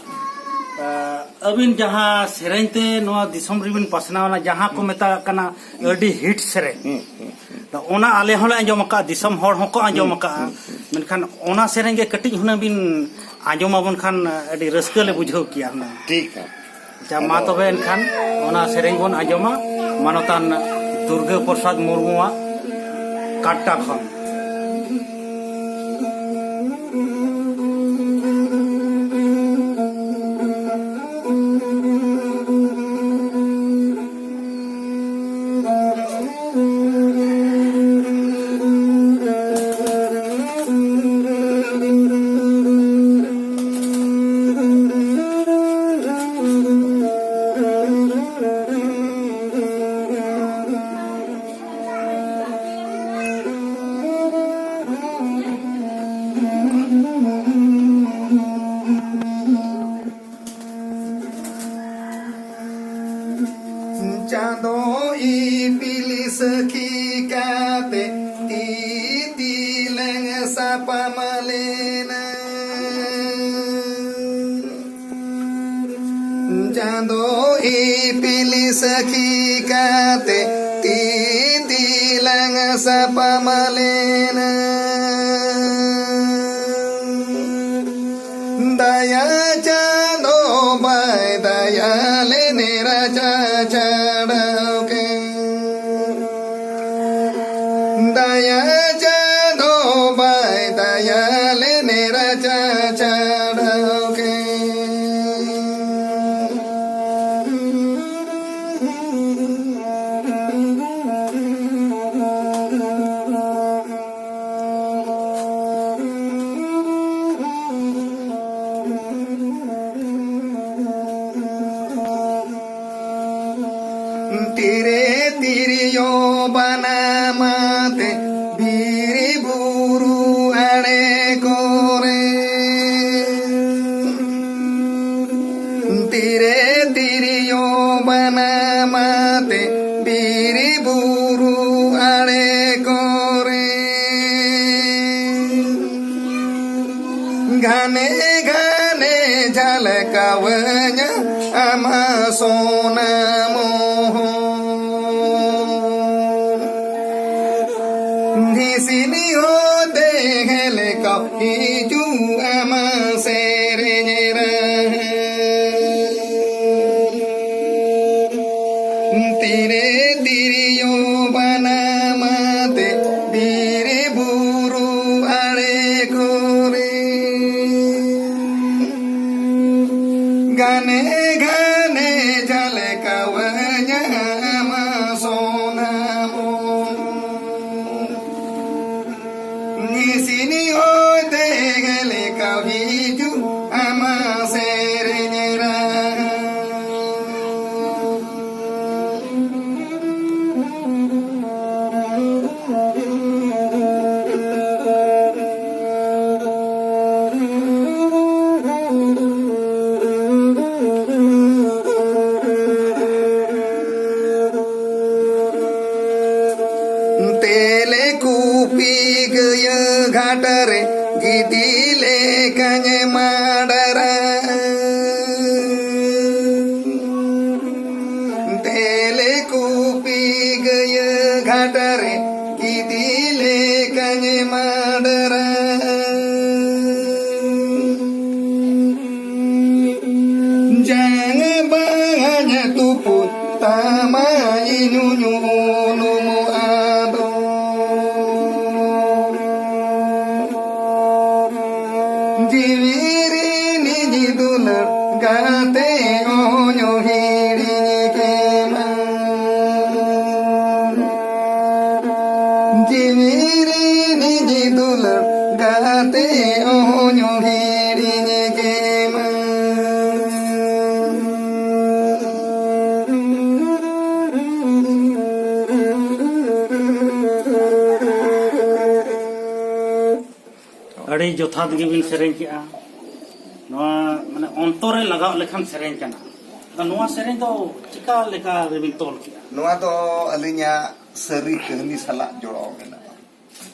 ᱟᱹᱵᱤᱱ ᱡᱟᱦᱟᱸ ᱥᱮᱨᱮᱧ ᱛᱮ ᱱᱚᱣᱟ ᱫᱤᱥᱚᱢ ᱨᱮᱵᱤᱱ ᱯᱟᱥᱱᱟᱣ ᱮᱱᱟ, ᱡᱟᱦᱟᱸ ᱠᱚ ᱦᱩᱸ᱾ ᱢᱮᱛᱟᱜ ᱠᱟᱱᱟ ᱟᱹᱰᱤ ᱦᱤᱴ ᱥᱮᱨᱮᱧ᱾ ᱦᱩᱸ, ᱦᱩᱸ, ᱦᱩᱸ᱾ ᱚᱱᱟ ᱟᱞᱮ ᱦᱚᱸᱞᱮ ᱟᱸᱡᱚᱢ ᱟᱠᱟᱫᱼᱟ, ᱫᱤᱥᱚᱢ ᱦᱚᱲ ᱦᱚᱸᱠᱚ ᱟᱸᱡᱚᱢ ᱦᱩᱸ, ᱟᱠᱟᱫᱼᱟ᱾ ᱦᱩᱸ, ᱦᱩᱸ᱾ ᱢᱮᱱᱠᱷᱟᱱ ᱚᱱᱟ ᱥᱮᱨᱮᱧ ᱜᱮ ᱠᱟᱹᱴᱤᱡ ᱦᱩᱱᱟᱹᱝ ᱵᱤᱱ ᱟᱸᱡᱚᱢ ᱟᱵᱚᱱ ᱠᱷᱟᱱ ᱟᱹᱰᱤ ᱨᱟᱹᱥᱠᱟᱹ ᱞᱮ ᱵᱩᱡᱷᱟᱹᱣ ᱠᱮᱭᱟ ᱦᱩᱱᱟᱹᱝ᱾ ᱴᱷᱤᱠ ᱦᱮᱸ᱾ ᱟᱪᱪᱷᱟ, ᱢᱟ ᱟᱫᱚ ᱛᱚᱵᱮ ᱮᱱᱠᱷᱟᱱ ᱚᱱᱟ ᱥᱮᱨᱮᱧ ᱵᱚᱱ ᱟᱸᱡᱚᱢᱟ ᱢᱟᱱᱚᱛᱟᱱ ᱫᱩᱨᱜᱟᱹ ᱯᱨᱚᱥᱟᱫᱽ ᱢᱩᱨᱢᱩᱣᱟᱜ ᱠᱟᱴᱴᱟ ᱠᱷᱚᱱ᱾ ᱧᱟᱯᱟᱢ ᱞᱮᱱᱟ᱾ ᱪᱟᱸᱫᱚ ᱤᱯᱤᱞ ᱥᱟᱹᱠᱷᱤ ᱠᱟᱛᱮ ᱛᱤ ᱛᱤᱞᱟᱝ ᱥᱟᱯᱟᱢ ᱞᱮᱱᱟ᱾ ᱫᱟᱭᱟ ᱪᱟᱸᱫᱚ ᱵᱟᱭ ᱫᱟᱭᱟ ᱞᱮᱱᱮ ᱨᱟᱪᱟ ᱪᱷᱟᱲᱟᱣ ᱠᱮ᱾ ᱫᱟᱭᱟ ᱪᱟᱸᱫᱚ ᱵᱟᱭ ᱫᱟᱭᱟ ᱞᱮᱱᱮ ᱨᱟᱪᱟ ᱪᱷᱟᱲᱟᱣ ᱠᱮ᱾ ᱛᱤᱨᱮ ᱛᱤᱨᱭᱳ ᱵᱟᱱᱟᱢ ᱟᱛᱮ ᱵᱤᱨ ᱵᱩᱨᱩ ᱟᱲᱮ ᱠᱚᱨᱮ᱾ ᱛᱤᱨᱮ ᱛᱤᱨᱭᱳ ᱵᱟᱱᱟᱢ ᱟᱛᱮ ᱵᱤᱨ ᱵᱩᱨᱩ ᱟᱲᱮ ᱠᱚᱨᱮ᱾ ᱜᱷᱟᱱᱮ ᱜᱷᱟᱱᱮ ᱡᱷᱟᱞᱠᱟᱣᱟᱹᱧᱟ ᱟᱢᱟᱜ ᱥᱚᱱᱟ ᱢᱚᱦᱚᱨ᱾ ᱦᱤᱥᱤᱱᱤ ᱦᱚᱛᱮ ᱦᱮᱞᱠᱟᱣ ᱦᱤᱡᱩᱜ ᱟᱢᱟᱜ ᱥᱮᱨᱮᱧ ᱨᱟᱦᱟ᱾ ᱛᱤᱨᱮ ᱛᱤᱨᱭᱳ ᱵᱟᱱᱟᱢ ᱟᱛᱮ ᱵᱤᱨ ᱵᱩᱨᱩ ᱟᱲᱮ ᱠᱚᱨᱮ᱾ ᱜᱷᱟᱱᱮ ᱜᱷᱟᱱᱮ ᱡᱷᱟᱞᱠᱟᱣᱟᱹᱧᱟ ᱟᱢᱟᱜ ᱥᱚᱱᱟ ᱢᱚᱱ᱾ ᱦᱤᱥᱤᱱᱤ ᱦᱚᱭᱛᱮ ᱜᱮᱞᱮ ᱠᱟᱹᱣ ᱦᱤᱡᱩᱜ ᱟᱢᱟᱜ ᱥᱮᱨᱮᱧ ᱨᱟᱦᱟ᱾ ᱛᱮᱞᱮ ᱠᱩᱯᱤ ᱜᱟᱹᱭᱟᱹ ᱜᱷᱟᱴ ᱨᱮ ᱜᱤᱫᱤ ᱞᱮᱠᱟᱧ ᱢᱟᱰᱨᱟ᱾ ᱛᱮᱞᱮ ᱠᱩᱯᱤ ᱜᱟᱹᱭᱟᱹ ᱜᱷᱟᱴ ᱨᱮ ᱜᱤᱫᱤ ᱞᱮᱠᱟᱧ ᱢᱟᱰᱨᱟ᱾ ᱡᱟᱝ ᱵᱟᱝ ᱛᱩᱯᱩᱫ ᱛᱟᱢᱟ ᱤᱧᱩᱧ ᱩᱱᱩᱢᱚᱜᱼᱟ ᱫᱚ᱾ ᱡᱤᱣᱤ ᱨᱤᱱᱤᱡ ᱫᱩᱞᱟᱹᱲ ᱜᱟᱛᱮ ᱚᱦᱚᱧ ᱦᱤᱲᱤᱧ ᱠᱮᱢᱟ᱾ ᱡᱤᱣᱤ ᱨᱤᱱᱤᱡ ᱫᱩᱞᱟᱹᱲ ᱜᱟᱛᱮ ᱚᱦᱚᱧ ᱦᱤᱲᱤᱧ ᱠᱮᱢᱟ᱾ ᱟᱹᱰᱤ ᱡᱚᱛᱷᱟᱛ ᱜᱮᱵᱤᱱ ᱥᱮᱨᱮᱧ ᱠᱮᱜᱼᱟ᱾ ᱱᱚᱣᱟ ᱢᱟᱱᱮ ᱚᱱᱛᱚᱨ ᱨᱮ ᱞᱟᱜᱟᱣ ᱞᱮᱠᱷᱟᱱ ᱥᱮᱨᱮᱧ ᱠᱟᱱᱟ᱾ ᱟᱫᱚ ᱱᱚᱣᱟ ᱥᱮᱨᱮᱧ ᱫᱚ ᱪᱤᱠᱟ ᱞᱮᱠᱟ ᱨᱮᱵᱤᱱ ᱛᱚᱞ ᱠᱮᱜᱼᱟ? ᱱᱚᱣᱟ ᱫᱚ ᱟᱹᱞᱤᱧᱟᱜ ᱥᱟᱹᱨᱤ ᱠᱟᱹᱦᱱᱤ ᱥᱟᱞᱟᱜ ᱡᱚᱲᱟᱣ ᱢᱮᱱᱟᱜᱼᱟ᱾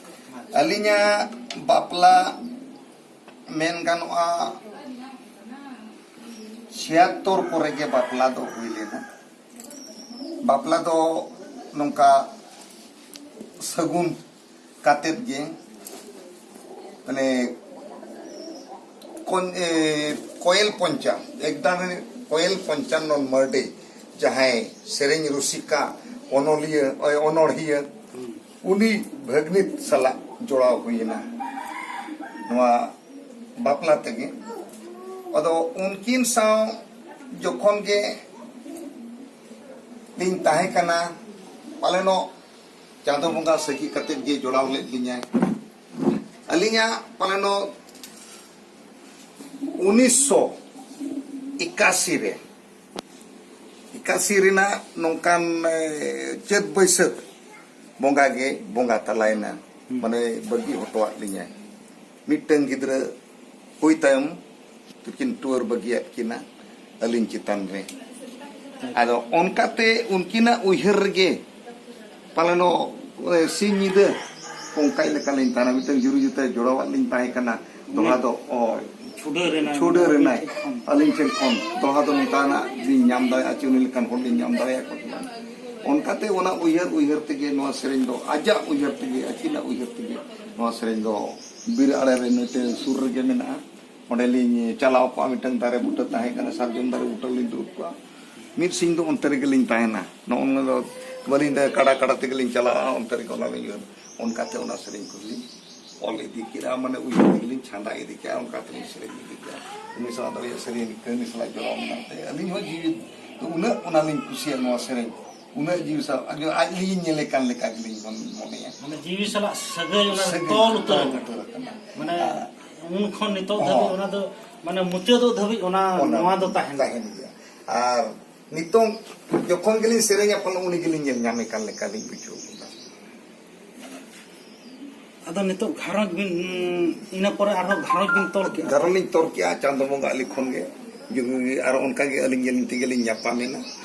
ᱟᱹᱞᱤᱧᱟᱜ ᱵᱟᱯᱞᱟ ᱢᱮᱱ ᱜᱟᱱᱚᱜᱼᱟ, ᱪᱷᱤᱭᱟᱛᱛᱚᱨ ᱠᱚᱨᱮ ᱜᱮ ᱵᱟᱯᱞᱟ ᱫᱚ ᱦᱩᱭ ᱞᱮᱱᱟ᱾ ᱵᱟᱯᱞᱟ ᱫᱚ ᱱᱚᱝᱠᱟ ᱥᱟᱹᱜᱩᱱ ᱠᱟᱛᱮᱫ ᱜᱮ, ᱢᱟᱱᱮ ᱠᱚᱱ-, ᱮ, ᱠᱚᱭᱮᱞ ᱯᱚᱧᱪᱟ, ᱮᱠᱫᱟᱱ ᱠᱚᱭᱮᱞ ᱯᱚᱧᱪᱟᱱᱚᱱ ᱢᱟᱨᱰᱤ, ᱡᱟᱦᱟᱸᱭ ᱥᱮᱨᱮᱧ ᱨᱩᱥᱤᱠᱟ, ᱚᱱᱚᱞᱤᱭᱟᱹ, ᱚᱭ, ᱚᱱᱚᱲᱦᱤᱭᱟᱹ, ᱩᱱᱤ ᱵᱷᱟᱹᱜᱽᱱᱤᱛ ᱥᱟᱞᱟᱜ ᱡᱚᱲᱟᱣ ᱦᱩᱭᱮᱱᱟ ᱱᱚᱣᱟ ᱵᱟᱯᱞᱟ ᱛᱮᱜᱮ᱾ ᱟᱫᱚ ᱩᱱᱠᱤᱱ ᱥᱟᱶ ᱡᱚᱠᱷᱚᱱ ᱜᱮ ᱞᱤᱧ ᱛᱟᱦᱮᱸ ᱠᱟᱱᱟ, ᱯᱟᱞᱮᱱᱚᱜ ᱪᱟᱸᱫᱚ ᱵᱚᱸᱜᱟ ᱥᱟᱹᱠᱷᱤ ᱠᱟᱛᱮᱫ ᱜᱮ ᱡᱚᱲᱟᱣ ᱞᱮᱫ ᱞᱤᱧᱟᱭ᱾ ᱟᱹᱞᱤᱧᱟᱜ ᱯᱟᱞᱮᱱᱚᱜ ᱩᱱᱤᱥᱥᱚ ᱮᱠᱟᱥᱤ ᱨᱮ, ᱮᱠᱟᱥᱤ ᱨᱮᱱᱟᱜ ᱱᱚᱝᱠᱟᱱ, ᱮ, ᱪᱟᱹᱛ ᱵᱟᱹᱭᱥᱟᱹᱠᱷ ᱵᱚᱸᱜᱟ ᱜᱮ ᱵᱚᱸᱜᱟ ᱛᱟᱞᱟᱭᱮᱱᱟ᱾ ᱢᱟᱱᱮ ᱵᱟᱹᱜᱤ ᱦᱚᱴᱚᱣᱟᱫ ᱞᱤᱧᱟᱭ᱾ ᱢᱤᱫᱴᱟᱝ ᱜᱤᱫᱽᱨᱟᱹ ᱦᱩᱭ ᱛᱟᱭᱚᱢ ᱛᱤᱠᱤᱱ ᱴᱩᱣᱟᱹᱨ ᱵᱟᱹᱜᱤᱭᱟᱫ ᱠᱤᱱᱟ ᱟᱹᱞᱤᱧ ᱪᱮᱛᱟᱱ ᱨᱮ᱾ ᱟᱫᱚ ᱚᱱᱠᱟᱛᱮ ᱩᱱᱠᱤᱱᱟᱜ ᱩᱭᱦᱟᱹᱨ ᱨᱮᱜᱮ ᱯᱟᱞᱮᱱᱚᱜ, ᱮ, ᱥᱤᱧ ᱧᱤᱫᱟᱹ ᱚᱱᱠᱟ ᱞᱮᱠᱟ ᱞᱤᱧ ᱛᱟᱦᱮᱱᱟ, ᱢᱤᱫᱴᱟᱝ ᱡᱩᱨᱤ ᱡᱩᱛᱟᱹ ᱡᱚᱲᱟᱣᱟᱜ ᱞᱤᱧ ᱛᱟᱦᱮᱸ ᱠᱟᱱᱟ᱾ ᱫᱚᱦᱲᱟ ᱫᱚ ᱚ, ᱪᱷᱩᱰᱟᱹᱨ ᱮᱱᱟᱭ᱾ ᱪᱷᱩᱰᱟᱹᱨ ᱮᱱᱟᱭ᱾ ᱟᱹᱞᱤᱧ ᱴᱷᱮᱱ ᱠᱷᱚᱱ ᱫᱚᱦᱲᱟ ᱫᱚ ᱱᱚᱝᱠᱟᱱᱟᱜ ᱞᱤᱧ ᱧᱟᱢ ᱫᱟᱲᱮᱭᱟᱜᱼᱟ ᱪᱮ ᱩᱱᱤ ᱞᱮᱠᱟᱱ ᱦᱚᱲ ᱞᱤᱧ ᱧᱟᱢ ᱫᱟᱲᱮᱭᱟᱠᱚ ᱠᱟᱱᱟ᱾ ᱚᱱᱠᱟᱛᱮ ᱚᱱᱟ ᱩᱭᱦᱟᱹᱨ ᱩᱭᱦᱟᱹᱨ ᱛᱮᱜᱮ ᱱᱚᱣᱟ ᱥᱮᱨᱮᱧ ᱫᱚ, ᱟᱡᱟᱜ ᱩᱭᱦᱟᱹᱨ ᱛᱮᱜᱮ, ᱟᱹᱠᱤᱱᱟᱜ ᱩᱭᱦᱟᱹᱨ ᱛᱮᱜᱮ ᱱᱚᱣᱟ ᱥᱮᱨᱮᱧ ᱫᱚ ᱵᱤᱨ ᱟᱲᱮ ᱨᱮ ᱱᱟᱹᱴᱭᱟᱹ ᱥᱩᱨ ᱨᱮᱜᱮ ᱢᱮᱱᱟᱜᱼᱟ᱾ ᱚᱸᱰᱮ ᱞᱤᱧ ᱪᱟᱞᱟᱣ ᱠᱚᱜᱼᱟ, ᱢᱤᱫᱴᱟᱝ ᱫᱟᱨᱮ ᱵᱩᱴᱟᱹ ᱛᱟᱦᱮᱸ ᱠᱟᱱᱟ, ᱥᱟᱨᱡᱚᱢ ᱫᱟᱨᱮ ᱵᱩᱴᱟᱹ ᱞᱤᱧ ᱫᱩᱲᱩᱵ ᱠᱚᱜᱼᱟ᱾ ᱢᱤᱫ ᱥᱤᱧ ᱫᱚ ᱚᱱᱛᱮ ᱨᱮᱜᱮ ᱞᱤᱧ ᱛᱟᱦᱮᱱᱟ᱾ ᱱᱚᱜᱼᱚ ᱱᱚᱣᱟ ᱫᱚ ᱵᱟᱹᱞᱤᱧ ᱫᱟᱲᱮ, ᱠᱟᱰᱟ ᱠᱟᱰᱟ ᱛᱮᱜᱮ ᱞᱤᱧ ᱪᱟᱞᱟᱜᱼᱟ, ᱚᱱᱛᱮ ᱨᱮᱜᱮ ᱚᱱᱟ ᱞᱤᱧ ᱩᱭᱦᱟᱹᱨ᱾ ᱚᱱᱠᱟᱛᱮ ᱚᱱᱟ ᱥᱮᱨᱮᱧ ᱠᱚᱞᱤᱧ ᱚᱞ ᱤᱫᱤ ᱠᱮᱫᱟ, ᱢᱟᱱᱮ ᱩᱭᱦᱟᱹᱨ ᱛᱮᱜᱮ ᱞᱤᱧ ᱪᱷᱟᱸᱫᱟ ᱤᱫᱤ ᱠᱮᱫᱟ, ᱚᱱᱠᱟ ᱛᱮᱞᱤᱧ ᱥᱮᱨᱮᱧ ᱤᱫᱤ ᱠᱮᱫᱟ᱾ ᱩᱱᱤ ᱥᱟᱞᱟᱜ ᱫᱚ ᱤᱧᱟᱹᱜ ᱥᱮᱨᱮᱧ ᱠᱟᱹᱦᱱᱤ ᱥᱟᱞᱟᱜ ᱡᱚᱲᱟᱣ ᱢᱮᱱᱟᱜ ᱛᱮ ᱟᱹᱞᱤᱧ ᱦᱚᱸ ᱡᱤᱣᱤ ᱫᱚ ᱩᱱᱟᱹᱜ ᱚᱱᱟ ᱞᱤᱧ ᱠᱩᱥᱤᱭᱟᱜᱼᱟ, ᱱᱚᱣᱟ ᱥᱮᱨᱮᱧ ᱩᱱᱟᱹᱜ ᱡᱤᱣᱤ ᱥᱟᱞᱟᱜ ᱟᱡ ᱟᱡ ᱞᱤᱧ ᱧᱮᱞᱮ ᱠᱟᱱ ᱞᱮᱠᱟ ᱜᱮᱞᱤᱧ ᱢᱚᱱ-, ᱢᱚᱱᱮᱭᱟ᱾ ᱢᱟᱱᱮ ᱡᱤᱣᱤ ᱥᱟᱞᱟᱜ ᱥᱟᱹᱜᱟᱹᱭ ᱚᱱᱟ ᱥᱟᱹᱜᱟᱹᱭ ᱛᱚᱞ ᱩᱛᱟᱹᱨ ᱛᱚᱞ ᱟᱠᱟᱱᱟ᱾ ᱩᱛᱟᱹᱨ ᱟᱠᱟᱱᱟ᱾ ᱢᱟᱱᱮ ᱟᱨ ᱩᱱ ᱠᱷᱚᱱ ᱱᱤᱛᱚᱜ ᱦᱚᱸ᱾ ᱫᱷᱟᱹᱵᱤᱡ ᱚᱱᱟ ᱫᱚ ᱢᱟᱱᱮ ᱢᱩᱪᱟᱹᱫᱚᱜ ᱫᱷᱟᱹᱵᱤᱡ ᱚᱱᱟ, ᱚᱱᱟ ᱱᱚᱣᱟ ᱫᱚ ᱛᱟᱦᱮᱱᱟ᱾ ᱛᱟᱦᱮᱱ ᱜᱮᱭᱟ᱾ ᱟᱨ ᱱᱤᱛᱚᱝ ᱡᱚᱠᱷᱚᱱ ᱜᱮᱞᱤᱧ ᱥᱮᱨᱮᱧᱟ, ᱯᱟᱞᱮ ᱩᱱᱤ ᱜᱮᱞᱤᱧ ᱧᱮᱞ ᱧᱟᱢᱮ ᱠᱟᱱ ᱞᱮᱠᱟ ᱞᱤᱧ ᱵᱩᱡᱷᱟᱹᱣ ᱜᱚᱫᱟ᱾ ᱟᱫᱚ ᱱᱤᱛᱚᱜ ᱜᱷᱟᱨᱚᱸᱡᱽ ᱵᱤᱱ, ᱤᱱᱟᱹ ᱯᱚᱨᱮ ᱟᱨᱦᱚᱸ ᱜᱷᱟᱨᱚᱸᱡᱽ ᱵᱤᱱ ᱛᱚᱞ ᱠᱮᱜᱼᱟ? ᱜᱷᱟᱨᱚᱸᱡᱽ ᱞᱤᱧ ᱛᱚᱞ ᱠᱮᱜᱼᱟ ᱪᱟᱸᱫᱚ ᱵᱚᱸᱜᱟ ᱟᱹᱞᱤᱧ ᱠᱷᱚᱱ ᱜᱮ᱾ ᱡᱩᱫᱤ ᱟᱨ ᱚᱱᱠᱟ ᱜᱮ ᱟᱹᱞᱤᱧ ᱜᱮᱞᱤᱧ ᱛᱮᱜᱮ ᱞᱤᱧ ᱧᱟᱯᱟᱢᱮᱱᱟ᱾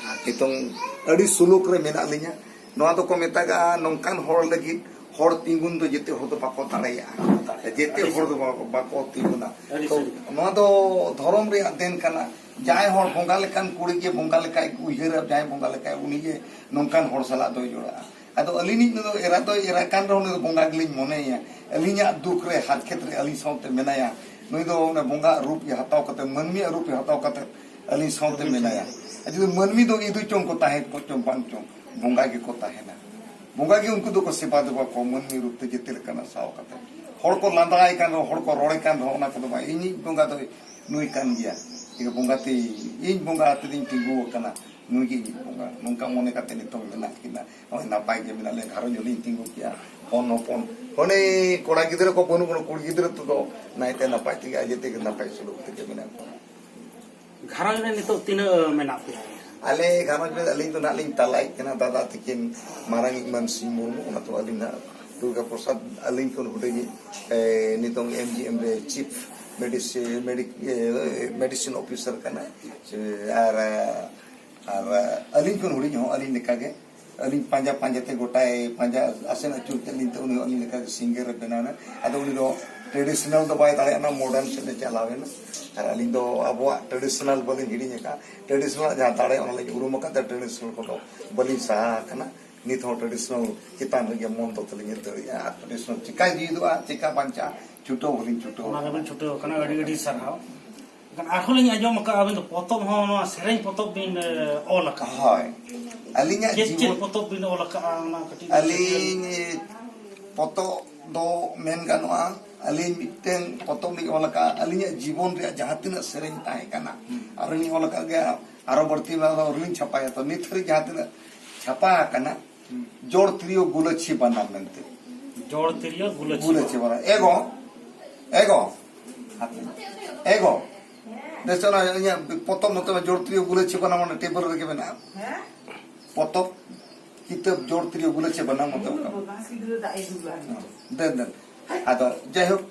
ᱱᱤᱛᱚᱝ ᱟᱹᱰᱤ ᱥᱩᱞᱩᱠ ᱨᱮ ᱢᱮᱱᱟᱜ ᱞᱤᱧᱟ᱾ ᱱᱚᱣᱟ ᱫᱚᱠᱚ ᱢᱮᱛᱟᱜᱼᱟ ᱱᱚᱝᱠᱟᱱ ᱦᱚᱲ ᱞᱟᱹᱜᱤᱫ ᱦᱚᱲ ᱛᱤᱸᱜᱩᱱ ᱫᱚ ᱡᱮᱛᱮ ᱦᱚᱲ ᱫᱚ ᱵᱟᱠᱚ ᱫᱟᱲᱮᱭᱟᱜᱼᱟ᱾ ᱡᱮᱛᱮ ᱦᱚᱲ ᱫᱚ ᱵᱟᱠᱚ, ᱵᱟᱠᱚ ᱛᱤᱸᱜᱩᱱᱟ᱾ ᱟᱹᱰᱤ ᱛᱚ ᱥᱟᱹᱨᱤ ᱠᱟᱛᱷᱟ᱾ ᱱᱚᱣᱟ ᱫᱚ ᱫᱷᱚᱨᱚᱢ ᱨᱮᱭᱟᱜ ᱫᱮᱱ ᱠᱟᱱᱟ᱾ ᱡᱟᱦᱟᱸᱭ ᱦᱚᱲ ᱵᱚᱸᱜᱟ ᱞᱮᱠᱟᱱ ᱠᱩᱲᱤ ᱜᱮ ᱵᱚᱸᱜᱟ ᱞᱮᱠᱟᱭ ᱩᱭᱦᱟᱹᱨᱟ, ᱡᱟᱦᱟᱸᱭ ᱵᱚᱸᱜᱟ ᱞᱮᱠᱟᱭ, ᱩᱱᱤ ᱜᱮ ᱱᱚᱝᱠᱟᱱ ᱦᱚᱲ ᱥᱟᱞᱟᱜ ᱫᱚᱭ ᱡᱚᱲᱟᱜᱼᱟ᱾ ᱟᱫᱚ ᱟᱹᱞᱤᱧᱤᱡ ᱱᱩᱭ ᱫᱚ ᱮᱨᱟ ᱫᱚᱭ ᱮᱨᱟ ᱠᱟᱱ ᱨᱮᱦᱚᱸ ᱩᱱᱤ ᱫᱚ ᱵᱚᱸᱜᱟ ᱜᱮᱞᱤᱧ ᱢᱚᱱᱮᱭᱮᱭᱟ᱾ ᱟᱹᱞᱤᱧᱟᱜ ᱫᱩᱠ ᱨᱮ ᱦᱟᱨᱠᱮᱛ ᱨᱮ ᱟᱹᱞᱤᱧ ᱥᱟᱶᱛᱮ ᱢᱮᱱᱟᱭᱟ᱾ ᱱᱩᱭ ᱫᱚ ᱚᱱᱮ ᱵᱚᱸᱜᱟ ᱨᱩᱯ ᱜᱮ ᱦᱟᱛᱟᱣ ᱠᱟᱛᱮ, ᱢᱟᱹᱱᱢᱤᱭᱟᱜ ᱨᱩᱯ ᱜᱮ ᱦᱟᱛᱟᱣ ᱠᱟᱛᱮ ᱟᱹᱞᱤᱧ ᱥᱟᱶᱛᱮ ᱢᱮᱱᱟᱭᱟ᱾ ᱟᱨ ᱡᱩᱫᱤ ᱢᱟᱹᱱᱢᱤ ᱫᱚ ᱤᱫᱩ ᱪᱚᱝ ᱠᱚ ᱛᱟᱦᱮᱸ ᱠᱚ ᱪᱚᱝ ᱵᱟᱝ ᱪᱚᱝ, ᱵᱚᱸᱜᱟ ᱜᱮᱠᱚ ᱛᱟᱦᱮᱱᱟ᱾ ᱵᱚᱸᱜᱟ ᱜᱮ ᱩᱱᱠᱩ ᱫᱚᱠᱚ ᱥᱮᱵᱟ ᱫᱮᱵᱟ ᱠᱚᱣᱟ ᱢᱟᱹᱱᱢᱤ ᱨᱩᱯ ᱛᱮ ᱡᱮᱛᱮ ᱞᱮᱠᱟᱱᱟᱜ ᱥᱟᱶ ᱠᱟᱛᱮ᱾ ᱦᱚᱲ ᱠᱚ ᱞᱟᱸᱫᱟᱭ ᱠᱟᱱ ᱨᱮᱦᱚᱸ, ᱦᱚᱲ ᱠᱚ ᱨᱚᱲᱮ ᱠᱟᱱ ᱨᱮᱦᱚᱸ, ᱚᱱᱟ ᱠᱚᱫᱚ ᱵᱟᱝ, ᱤᱧᱤᱡ ᱵᱚᱸᱜᱟ ᱫᱚ ᱱᱩᱭ ᱠᱟᱱ ᱜᱮᱭᱟ᱾ ᱤᱧ ᱵᱚᱸᱜᱟ ᱛᱮ, ᱤᱧ ᱵᱚᱸᱜᱟ ᱟᱛᱮᱫ ᱤᱧ ᱛᱤᱸᱜᱩ ᱟᱠᱟᱱᱟ, ᱱᱩᱭ ᱜᱮ ᱤᱧᱤᱡ ᱵᱚᱸᱜᱟ᱾ ᱱᱚᱝᱠᱟ ᱢᱚᱱᱮ ᱠᱟᱛᱮ ᱱᱤᱛᱚᱝ ᱢᱮᱱᱟᱜ ᱠᱤᱱᱟ᱾ ᱱᱚᱜᱼᱚᱭ ᱱᱟᱯᱟᱭ ᱜᱮ ᱢᱮᱱᱟᱜ ᱞᱮᱭᱟ, ᱜᱷᱟᱨᱚᱸᱡᱽ ᱦᱚᱸᱞᱤᱧ ᱛᱤᱸᱜᱩ ᱠᱮᱜᱼᱟ, ᱦᱚᱱ ᱦᱚᱯᱚᱱ, ᱦᱚᱱᱮ ᱠᱚᱲᱟ ᱜᱤᱫᱽᱨᱟᱹ ᱠᱚ ᱵᱟᱹᱱᱩᱜ ᱠᱚᱣᱟ, ᱠᱩᱲᱤ ᱜᱤᱫᱽᱨᱟᱹ ᱛᱮᱫᱚ ᱱᱟᱭᱛᱮ ᱱᱟᱯᱟᱭ ᱛᱮᱜᱮ ᱟᱡ ᱛᱮᱜᱮ ᱱᱟᱯᱟᱭ ᱥᱩᱞᱩᱠ ᱛᱮᱜᱮ ᱢᱮᱱᱟᱜ ᱠᱚᱣᱟ᱾ ᱜᱷᱟᱨᱚᱸᱡᱽ ᱨᱮ ᱱᱤᱛᱚᱜ ᱛᱤᱱᱟᱹᱜ ᱢᱮᱱᱟᱜ ᱯᱮᱭᱟ? ᱟᱞᱮ ᱜᱷᱟᱨᱚᱸᱡᱽ ᱨᱮ ᱟᱹᱞᱤᱧ ᱫᱚ ᱱᱟᱦᱟᱜ ᱞᱤᱧ ᱛᱟᱞᱟᱭᱤᱡ ᱠᱟᱱᱟ, ᱫᱟᱫᱟ ᱛᱟᱹᱠᱤᱱ ᱢᱟᱨᱟᱝᱤᱡ ᱢᱟᱹᱱᱥᱤᱝ ᱢᱩᱨᱢᱩ, ᱚᱱᱟ ᱛᱚ ᱟᱹᱞᱤᱧ ᱱᱟᱦᱟᱜ ᱫᱩᱨᱜᱟ ᱯᱨᱚᱥᱟᱫᱽ, ᱟᱹᱞᱤᱧ ᱠᱷᱚᱱ ᱦᱩᱰᱤᱧᱤᱡ, ᱮ, ᱱᱤᱛᱚᱝ ᱮᱢ ᱡᱤ ᱮᱢ ᱨᱮ ᱪᱤᱯ ᱢᱮᱰᱤᱥᱤ-, ᱢᱮᱰᱤᱠ-, ᱮ, ᱢᱮᱰᱤᱥᱤᱱ ᱚᱯᱷᱤᱥᱟᱨ ᱠᱟᱱᱟᱭ᱾ ᱟᱨ, ᱟᱨ ᱟᱹᱞᱤᱧ ᱠᱷᱚᱱ ᱦᱩᱰᱤᱧ ᱦᱚᱸ ᱟᱹᱞᱤᱧ ᱞᱮᱠᱟᱜᱮ ᱟᱹᱞᱤᱧ ᱯᱟᱸᱡᱟ ᱯᱟᱸᱡᱟ ᱛᱮ ᱜᱚᱴᱟᱭ ᱯᱟᱸᱡᱟ ᱟᱥᱮᱱ ᱟᱹᱪᱩᱨ ᱠᱮᱫ ᱞᱤᱧ ᱛᱮ ᱩᱱᱤ ᱦᱚᱸ ᱟᱹᱞᱤᱧ ᱞᱮᱠᱟ ᱜᱮ ᱥᱤᱝᱜᱟᱨ ᱮ ᱵᱮᱱᱟᱣ ᱮᱱᱟ᱾ ᱟᱫᱚ ᱩᱱᱤ ᱫᱚ ᱴᱨᱮᱰᱤᱥᱚᱱᱟᱞ ᱫᱚ ᱵᱟᱭ ᱫᱟᱲᱮᱭᱟᱜᱼᱟ, ᱚᱱᱟ ᱢᱚᱰᱟᱨᱱ ᱥᱮᱫ ᱮ ᱪᱟᱞᱟᱣ ᱮᱱᱟ᱾ ᱟᱨ ᱟᱹᱞᱤᱧ ᱫᱚ ᱟᱵᱚᱣᱟᱜ ᱴᱨᱮᱰᱤᱥᱚᱱᱟᱞ ᱵᱟᱹᱞᱤᱧ ᱦᱤᱲᱤᱧ ᱟᱠᱟᱫᱼᱟ, ᱴᱨᱮᱰᱤᱥᱚᱱᱟᱞ ᱡᱟᱦᱟᱸ ᱫᱟᱲᱮ ᱚᱱᱟ ᱞᱤᱧ ᱩᱨᱩᱢ ᱟᱠᱟᱫ ᱛᱮ ᱴᱨᱮᱰᱤᱥᱚᱱᱟᱞ ᱠᱚᱫᱚ ᱵᱟᱹᱞᱤᱧ ᱥᱟᱦᱟ ᱟᱠᱟᱱᱟ᱾ ᱱᱤᱛ ᱦᱚᱸ ᱴᱨᱮᱰᱤᱥᱚᱱᱟᱞ ᱪᱮᱛᱟᱱ ᱨᱮᱜᱮ ᱢᱚᱱ ᱫᱚ ᱛᱟᱹᱞᱤᱧ ᱫᱟᱹᱲᱮᱜᱼᱟ᱾ ᱟᱨ ᱴᱨᱮᱰᱤᱥᱚᱱᱟᱞ ᱪᱤᱠᱟᱭ ᱡᱤᱣᱤᱫᱚᱜᱼᱟ, ᱪᱤᱠᱟ ᱵᱟᱧᱪᱟᱜᱼᱟ, ᱪᱷᱩᱴᱟᱹᱣ ᱦᱚᱸᱞᱤᱧ ᱪᱷᱩᱴᱟᱹᱣ ᱚᱱᱟ ᱟᱠᱟᱱᱟ᱾ ᱨᱮᱵᱤᱱ ᱪᱷᱩᱴᱟᱹᱣ ᱟᱠᱟᱱᱟ, ᱟᱹᱰᱤ ᱟᱹᱰᱤ ᱥᱟᱨᱦᱟᱣ᱾ ᱮᱱᱠᱷᱟᱱ ᱟᱨᱦᱚᱸ ᱞᱤᱧ ᱟᱸᱡᱚᱢ ᱟᱠᱟᱫᱼᱟ, ᱟᱹᱵᱤᱱ ᱫᱚ ᱯᱚᱛᱚᱵ ᱦᱚᱸ, ᱱᱚᱣᱟ ᱥᱮᱨᱮᱧ ᱯᱚᱛᱚᱵ ᱵᱤᱱ, ᱮ, ᱚᱞ ᱟᱠᱟᱫᱼᱟ᱾ ᱦᱳᱭ, ᱟᱹᱞᱤᱧᱟᱜ ᱪᱮᱫ ᱪᱮᱫ ᱡᱤᱵᱚᱱ ᱯᱚᱛᱚᱵ ᱵᱤᱱ ᱚᱞ ᱟᱠᱟᱫᱼᱟ, ᱚᱱᱟ ᱠᱟᱹᱴᱤᱡ ᱞᱟᱹᱭ ᱟᱹᱞᱤᱧ ᱯᱚᱛᱚᱵ ᱫᱚ ᱢᱮᱱ ᱜᱟᱱᱚᱜᱼᱟ, ᱟᱹᱞᱤᱧ ᱢᱤᱫᱴᱮᱱ ᱯᱚᱛᱚᱵ ᱞᱤᱧ ᱚᱞ ᱟᱠᱟᱫᱼᱟ, ᱟᱹᱞᱤᱧᱟᱜ ᱡᱤᱵᱚᱱ ᱨᱮᱭᱟᱜ ᱡᱟᱦᱟᱸ ᱛᱤᱱᱟᱹᱜ ᱥᱮᱨᱮᱧ ᱛᱟᱦᱮᱸ ᱠᱟᱱᱟ᱾ ᱦᱩᱸ᱾ ᱟᱨ ᱞᱤᱧ ᱚᱞ ᱟᱠᱟᱫ ᱜᱮᱭᱟ, ᱟᱨᱚ ᱵᱟᱹᱲᱛᱤ ᱢᱮᱱᱟᱜᱼᱟ, ᱟᱹᱣᱨᱤ ᱞᱤᱧ ᱪᱷᱟᱯᱟᱭᱟ᱾ ᱛᱚ ᱱᱤᱛ ᱦᱟᱹᱨᱤᱡ ᱡᱟᱦᱟᱸ ᱛᱤᱱᱟᱹᱜ ᱪᱷᱟᱯᱟ ᱟᱠᱟᱱᱟ, ᱦᱩᱸ᱾ ᱡᱚᱲ ᱛᱤᱨᱭᱳ ᱜᱩᱞᱟᱹᱪᱷᱤ ᱵᱟᱱᱟᱢ ᱢᱮᱱᱛᱮ᱾ ᱡᱚᱲ ᱛᱤᱨᱭᱳ ᱜᱩᱞᱟᱹᱪᱷᱤ ᱜᱩᱞᱟᱹᱪᱷᱤ ᱵᱟᱱᱟᱢ᱾ ᱮᱜᱚ, ᱮᱜᱚ, ᱮᱜᱚ᱾ ᱫᱮᱥ ᱚᱱᱟ ᱤᱧᱟᱹᱜ ᱯᱚᱛᱚᱵ ᱢᱚᱛᱚ ᱡᱚᱲ ᱛᱤᱨᱭᱳ ᱜᱩᱞᱟᱹᱪᱷᱤ ᱵᱟᱱᱟᱢ ᱚᱱᱟ ᱴᱮᱵᱤᱞ ᱨᱮᱜᱮ ᱢᱮᱱᱟᱜᱼᱟ᱾ ᱦᱮᱸ? ᱯᱚᱛᱚᱵ, ᱠᱤᱛᱟᱹᱵ ᱡᱚᱲ ᱛᱤᱨᱭᱳ ᱜᱩᱞᱟᱹᱪᱷᱤ ᱵᱟᱱᱟᱢ ᱢᱚᱛᱚ᱾ ᱵᱟᱵᱟ ᱥᱤᱸᱫᱽᱨᱟᱹ ᱫᱟᱜ ᱮ ᱫᱩᱞᱟ᱾ ᱫᱮᱱ, ᱫᱮᱱ᱾ ᱟᱫᱚ ᱡᱟᱭᱦᱳᱠ,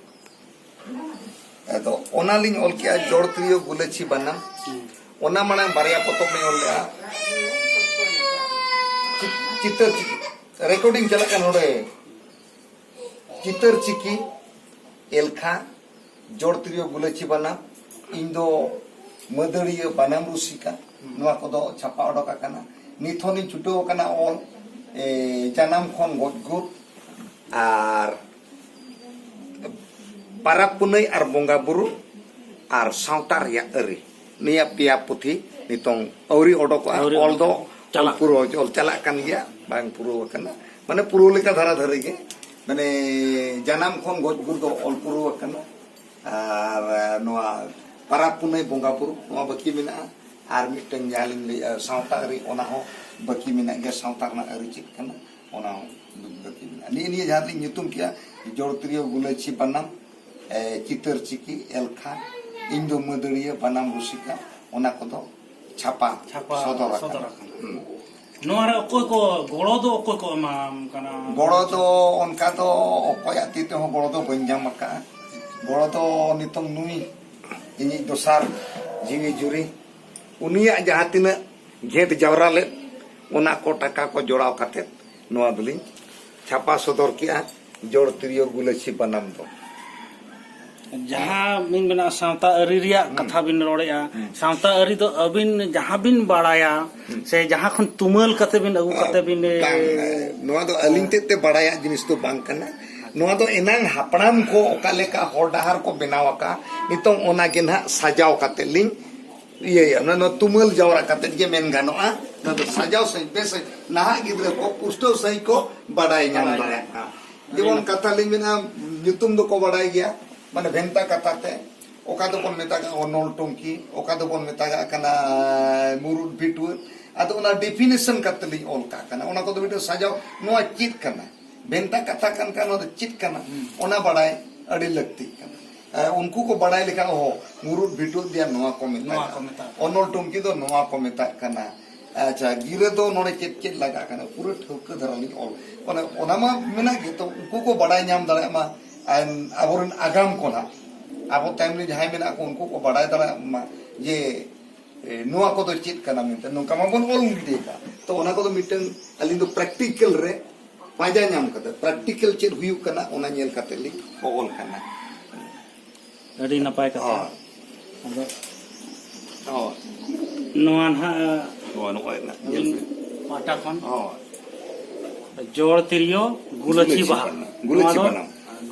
ᱟᱫᱚ ᱚᱱᱟᱞᱤᱧ ᱚᱞ ᱠᱮᱜᱼᱟ, ᱡᱚᱲ ᱛᱤᱨᱭᱳ ᱜᱩᱞᱟᱹᱪᱷᱤ ᱵᱟᱱᱟᱢ᱾ ᱦᱩᱸ᱾ ᱚᱱᱟ ᱢᱟᱲᱟᱝ ᱵᱟᱨᱭᱟ ᱯᱚᱛᱚᱵ ᱞᱤᱧ ᱚᱞ ᱞᱮᱜᱼᱟ᱾ ᱪᱤ-, ᱪᱤᱛᱟᱹᱨ ᱪᱤ-, ᱨᱮᱠᱚᱨᱰᱤᱝ ᱪᱟᱞᱟᱜ ᱠᱟᱱᱟ ᱱᱚᱰᱮ᱾ ᱪᱤᱛᱟᱹᱨ ᱪᱤᱠᱤ, ᱮᱞᱠᱷᱟ, ᱡᱚᱲ ᱛᱤᱨᱭᱳ ᱜᱩᱞᱟᱹᱪᱷᱤ ᱵᱟᱱᱟᱢ, ᱤᱧ ᱫᱚ ᱢᱟᱹᱫᱟᱹᱲᱤᱭᱟᱹ ᱵᱟᱱᱟᱢ ᱨᱩᱥᱤᱠᱟ, ᱱᱚᱣᱟ ᱠᱚᱫᱚ ᱪᱷᱟᱯᱟ ᱚᱰᱚᱠ ᱟᱠᱟᱱᱟ᱾ ᱱᱤᱛ ᱦᱚᱸ ᱞᱤᱧ ᱪᱷᱩᱴᱟᱹᱣ ᱟᱠᱟᱱᱟ ᱚᱞ, ᱮ, ᱡᱟᱱᱟᱢ ᱠᱷᱚᱱ ᱜᱚᱡ ᱜᱩᱨ, ᱟᱨ ᱯᱟᱨᱟᱵᱽ ᱯᱩᱱᱟᱹᱭ ᱟᱨ ᱵᱚᱸᱜᱟ ᱵᱩᱨᱩ ᱟᱨ ᱥᱟᱶᱛᱟ ᱨᱮᱭᱟᱜ ᱟᱹᱨᱤ, ᱱᱤᱭᱟᱹ ᱯᱮᱭᱟ ᱯᱩᱛᱷᱤ ᱱᱤᱛᱚᱝ ᱟᱹᱣᱨᱤ ᱚᱰᱚᱠᱚᱜᱼᱟ᱾ ᱟᱹᱣᱨᱤ ᱚᱞ ᱫᱚ ᱚᱰᱚᱠᱚᱜᱼᱟ᱾ ᱪᱟᱞᱟᱜ ᱚᱞ ᱯᱩᱨᱟᱹᱣ, ᱚᱞ ᱪᱟᱞᱟᱜ ᱠᱟᱱ ᱜᱮᱭᱟ, ᱵᱟᱝ ᱯᱩᱨᱟᱹᱣ ᱟᱠᱟᱱᱟ᱾ ᱢᱟᱱᱮ ᱯᱩᱨᱟᱹᱣ ᱞᱮᱠᱟ ᱫᱷᱟᱨᱟ ᱫᱷᱟᱹᱨᱤ ᱜᱮ, ᱢᱟᱱᱮ ᱡᱟᱱᱟᱢ ᱠᱷᱚᱱ ᱜᱚᱡ ᱜᱩᱨ ᱫᱚ ᱚᱞ ᱯᱩᱨᱟᱹᱣ ᱟᱠᱟᱱᱟ᱾ ᱟᱨ ᱱᱚᱣᱟ ᱯᱟᱨᱟᱵᱽ ᱯᱩᱱᱟᱹᱭ ᱵᱚᱸᱜᱟ ᱵᱩᱨᱩ ᱱᱚᱣᱟ ᱵᱟᱹᱠᱤ ᱢᱮᱱᱟᱜᱼᱟ᱾ ᱟᱨ ᱢᱤᱫᱴᱟᱝ ᱡᱟᱦᱟᱸ ᱞᱤᱧ ᱞᱟᱹᱭᱮᱜᱼᱟ ᱥᱟᱶᱛᱟ ᱟᱹᱨᱤ, ᱚᱱᱟ ᱦᱚᱸ ᱵᱟᱹᱠᱤ ᱢᱮᱱᱟᱜ ᱜᱮᱭᱟ᱾ ᱥᱟᱶᱛᱟ ᱨᱮᱱᱟᱜ ᱟᱹᱨᱤ ᱪᱮᱫ ᱠᱟᱱᱟ, ᱚᱱᱟ ᱦᱚᱸ ᱵᱟᱹᱠᱤ ᱢᱮᱱᱟᱜᱼᱟ᱾ ᱱᱤᱭᱟᱹ, ᱱᱤᱭᱟᱹ ᱡᱟᱦᱟᱸ ᱞᱤᱧ ᱧᱩᱛᱩᱢ ᱠᱮᱜᱼᱟ, ᱡᱚᱲ ᱛᱤᱨᱭᱳ ᱜᱩᱞᱟᱹᱪᱷᱤ ᱵᱟᱱᱟᱢ, ᱮ, ᱪᱤᱛᱟᱹᱨ ᱪᱤᱠᱤ, ᱮᱞᱠᱷᱟ, ᱤᱧ ᱫᱚ ᱢᱟᱹᱫᱟᱹᱲᱤᱭᱟᱹ ᱵᱟᱱᱟᱢ ᱨᱩᱥᱤᱠᱟ, ᱚᱱᱟ ᱠᱚᱫᱚ ᱪᱷᱟᱯᱟ ᱪᱷᱟᱯᱟ ᱥᱚᱫᱚᱨ ᱟᱠᱟᱱᱟ᱾ ᱥᱚᱫᱚᱨ ᱟᱠᱟᱱᱟ᱾ ᱦᱩᱸ᱾ ᱱᱚᱣᱟ ᱨᱮ ᱚᱠᱚᱭ ᱠᱚ ᱜᱚᱲᱚ ᱫᱚ ᱚᱠᱚᱭ ᱠᱚ ᱮᱢᱟᱢ ᱠᱟᱱᱟ? ᱜᱚᱲᱚ ᱫᱚ ᱚᱱᱠᱟ ᱫᱚ ᱚᱠᱚᱭᱟᱜ ᱛᱤ ᱛᱮᱦᱚᱸ ᱜᱚᱲᱚ ᱫᱚ ᱵᱟᱹᱧ ᱧᱟᱢ ᱟᱠᱟᱫᱼᱟ᱾ ᱜᱚᱲᱚ ᱫᱚ ᱱᱤᱛᱚᱝ ᱱᱩᱭ ᱤᱧᱤᱡ ᱫᱚᱥᱟᱨ ᱡᱤᱣᱤ ᱡᱩᱨᱤ, ᱩᱱᱤᱭᱟᱜ ᱡᱟᱦᱟᱸ ᱛᱤᱱᱟᱹᱜ ᱜᱷᱮᱸᱴ ᱡᱟᱣᱨᱟ ᱞᱮᱫ, ᱚᱱᱟ ᱠᱚ ᱴᱟᱠᱟ ᱠᱚ ᱡᱚᱲᱟᱣ ᱠᱟᱛᱮ ᱱᱚᱣᱟ ᱫᱚᱞᱤᱧ ᱪᱷᱟᱯᱟ ᱥᱚᱫᱚᱨ ᱠᱮᱜᱼᱟ, ᱡᱚᱲ ᱛᱤᱨᱭᱳ ᱜᱩᱞᱟᱹᱪᱷᱤ ᱵᱟᱱᱟᱢ ᱫᱚ᱾ ᱡᱟᱦᱟᱸ ᱢᱤᱧ ᱢᱮᱱᱟ, ᱥᱟᱶᱛᱟ ᱟᱹᱨᱤ ᱨᱮᱭᱟᱜ ᱠᱟᱛᱷᱟ ᱵᱤᱱ ᱨᱚᱲᱮᱫᱼᱟ᱾ ᱥᱟᱶᱛᱟ ᱟᱹᱨᱤ ᱫᱚ ᱟᱹᱵᱤᱱ ᱡᱟᱦᱟᱸ ᱵᱤᱱ ᱵᱟᱲᱟᱭᱟ, ᱥᱮ ᱡᱟᱦᱟᱸ ᱠᱷᱚᱱ ᱛᱩᱢᱟᱹᱞ ᱠᱟᱛᱮ ᱵᱤᱱ ᱟᱹᱜᱩ ᱠᱟᱛᱮ ᱵᱤᱱ ᱵᱟᱝ, ᱱᱚᱣᱟ ᱫᱚ ᱟᱹᱞᱤᱧ ᱛᱮᱫ ᱛᱮ ᱵᱟᱲᱟᱭᱟᱜ ᱡᱤᱱᱤᱥ ᱫᱚ ᱵᱟᱝ ᱠᱟᱱᱟ᱾ ᱱᱚᱣᱟ ᱫᱚ ᱮᱱᱟᱝ ᱦᱟᱯᱲᱟᱢ ᱠᱚ ᱚᱠᱟ ᱞᱮᱠᱟ ᱦᱚᱨ ᱰᱟᱦᱟᱨ ᱠᱚ ᱵᱮᱱᱟᱣ ᱟᱠᱟᱫ, ᱱᱤᱛᱚᱝ ᱚᱱᱟ ᱜᱮ ᱱᱟᱦᱟᱜ ᱥᱟᱡᱟᱣ ᱠᱟᱛᱮ ᱞᱤᱧ ᱤᱭᱟᱹᱭᱟ᱾ ᱚᱱᱟ ᱱᱚᱣᱟ ᱛᱩᱢᱟᱹᱞ ᱡᱟᱣᱨᱟ ᱠᱟᱛᱮ ᱜᱮ ᱢᱮᱱ ᱜᱟᱱᱚᱜᱼᱟ᱾ ᱱᱚᱣᱟ ᱫᱚ ᱥᱟᱡᱟᱣ ᱥᱟᱺᱦᱤᱡ, ᱵᱮᱥ ᱥᱟᱺᱦᱤᱡ ᱱᱟᱦᱟᱜ ᱜᱤᱫᱽᱨᱟᱹ ᱠᱚ ᱯᱩᱥᱴᱟᱹᱣ ᱥᱟᱺᱦᱤᱡ ᱠᱚ ᱵᱟᱲᱟᱭ ᱧᱟᱢ ᱫᱟᱲᱮᱭᱟᱜᱼᱟ᱾ ᱡᱮᱢᱚᱱ ᱠᱟᱛᱷᱟ ᱞᱤᱧ ᱢᱮᱱᱟ, ᱧᱩᱛᱩᱢ ᱫᱚᱠᱚ ᱵᱟᱲᱟᱭ ᱜᱮᱭᱟ, ᱢᱟᱱᱮ ᱵᱷᱮᱱᱛᱟ ᱠᱟᱛᱷᱟ ᱛᱮ ᱚᱠᱟ ᱫᱚᱵᱚᱱ ᱢᱮᱛᱟᱜᱼᱟ ᱚᱱᱚᱞ ᱴᱩᱝᱠᱤ, ᱚᱠᱟ ᱫᱚᱵᱚᱱ ᱢᱮᱛᱟᱜᱟᱜ ᱠᱟᱱᱟ ᱢᱩᱨᱩᱫ ᱵᱷᱤᱴᱣᱟᱹ᱾ ᱟᱫᱚ ᱚᱱᱟ ᱰᱤᱯᱷᱤᱱᱮᱥᱚᱱ ᱠᱟᱛᱮ ᱞᱤᱧ ᱚᱞ ᱠᱟᱜ ᱠᱟᱱᱟ᱾ ᱚᱱᱟ ᱠᱚᱫᱚ ᱢᱤᱫᱴᱟᱝ ᱥᱟᱡᱟᱣ, ᱱᱚᱣᱟ ᱪᱮᱫ ᱠᱟᱱᱟ? ᱵᱷᱮᱱᱛᱟ ᱠᱟᱛᱷᱟ ᱠᱟᱱ ᱠᱷᱟᱱ ᱱᱚᱣᱟ ᱫᱚ ᱪᱮᱫ ᱠᱟᱱᱟ? ᱚᱱᱟ ᱵᱟᱲᱟᱭ ᱟᱹᱰᱤ ᱞᱟᱹᱠᱛᱤᱜ ᱠᱟᱱᱟ᱾ ᱮ, ᱩᱱᱠᱩ ᱠᱚ ᱵᱟᱲᱟᱭ ᱞᱮᱠᱷᱟᱱ, ᱚᱦᱚ, ᱢᱩᱨᱩᱫ ᱵᱷᱤᱴᱣᱟᱹ ᱫᱤᱭᱟ ᱱᱚᱣᱟ ᱠᱚ ᱢᱮᱛᱟᱜᱼᱟ, ᱱᱚᱣᱟ ᱠᱚ ᱢᱮᱛᱟᱜᱼᱟ᱾ ᱚᱱᱚᱞ ᱴᱩᱝᱠᱤ ᱫᱚ ᱱᱚᱣᱟ ᱠᱚ ᱢᱮᱛᱟᱜ ᱠᱟᱱᱟ᱾ ᱟᱪᱪᱷᱟ, ᱜᱤᱨᱟᱹ ᱫᱚ ᱱᱚᱰᱮ ᱪᱮᱫ ᱪᱮᱫ ᱞᱟᱜᱟᱜ ᱠᱟᱱᱟ, ᱯᱩᱨᱟᱹ ᱴᱷᱟᱹᱣᱠᱟᱹ ᱫᱷᱟᱨᱟ ᱞᱤᱧ ᱚᱞ᱾ ᱚᱱᱟ, ᱚᱱᱟ ᱢᱟ ᱢᱮᱱᱟᱜ ᱜᱮ, ᱛᱚ ᱩᱱᱠᱩ ᱠᱚ ᱵᱟᱲᱟᱭ ᱧᱟᱢ ᱫᱟᱲᱮᱭᱟᱜ ᱢᱟ, ᱟᱨ ᱟᱵᱚᱨᱮᱱ ᱟᱜᱟᱢ ᱠᱚ ᱱᱟᱦᱟᱜ, ᱟᱵᱚ ᱛᱟᱭᱚᱢ ᱨᱮ ᱡᱟᱦᱟᱸᱭ ᱢᱮᱱᱟᱜ ᱠᱚ, ᱩᱱᱠᱩ ᱠᱚ ᱵᱟᱲᱟᱭ ᱫᱟᱲᱮᱭᱟᱜ ᱢᱟ ᱡᱮ, ᱮ, ᱱᱚᱣᱟ ᱠᱚᱫᱚ ᱪᱮᱫ ᱠᱟᱱᱟ ᱢᱮᱱᱛᱮ, ᱱᱚᱝᱠᱟ ᱢᱟᱵᱚᱱ ᱚᱞ ᱜᱤᱰᱤ ᱟᱠᱟᱫ᱾ ᱛᱚ ᱚᱱᱟ ᱠᱚᱫᱚ ᱢᱤᱫᱴᱟᱝ ᱟᱹᱞᱤᱧ ᱫᱚ ᱯᱨᱮᱠᱴᱤᱠᱮᱞ ᱨᱮ ᱯᱟᱸᱡᱟ ᱧᱟᱢ ᱠᱟᱛᱮ, ᱯᱨᱮᱠᱴᱤᱠᱮᱞ ᱪᱮᱫ ᱦᱩᱭᱩᱜ ᱠᱟᱱᱟ, ᱚᱱᱟ ᱧᱮᱞ ᱠᱟᱛᱮ ᱞᱤᱧ ᱚᱞ ᱠᱟᱱᱟ᱾ ᱟᱹᱰᱤ ᱱᱟᱯᱟᱭ ᱠᱟᱛᱷᱟ᱾ ᱦᱳᱭ᱾ ᱟᱫᱚ ᱦᱳᱭ᱾ ᱱᱚᱣᱟ ᱱᱟᱦᱟᱜ ᱱᱚᱜᱼᱚᱭ, ᱱᱚᱜᱼᱚᱭ ᱱᱟᱜ ᱧᱮᱞ ᱯᱮ᱾ ᱯᱟᱦᱴᱟ ᱠᱷᱚᱱ ᱦᱳᱭ᱾ ᱡᱚᱲ ᱛᱤᱨᱭᱳ ᱜᱩᱞᱟᱹᱪᱷᱤ ᱜᱩᱞᱟᱹᱪᱷᱤ ᱵᱟᱦᱟ᱾ ᱵᱟᱱᱟᱢ᱾ ᱜᱩᱞᱟᱹᱪᱷᱤ ᱱᱚᱣᱟ ᱫᱚ ᱵᱟᱱᱟᱢ᱾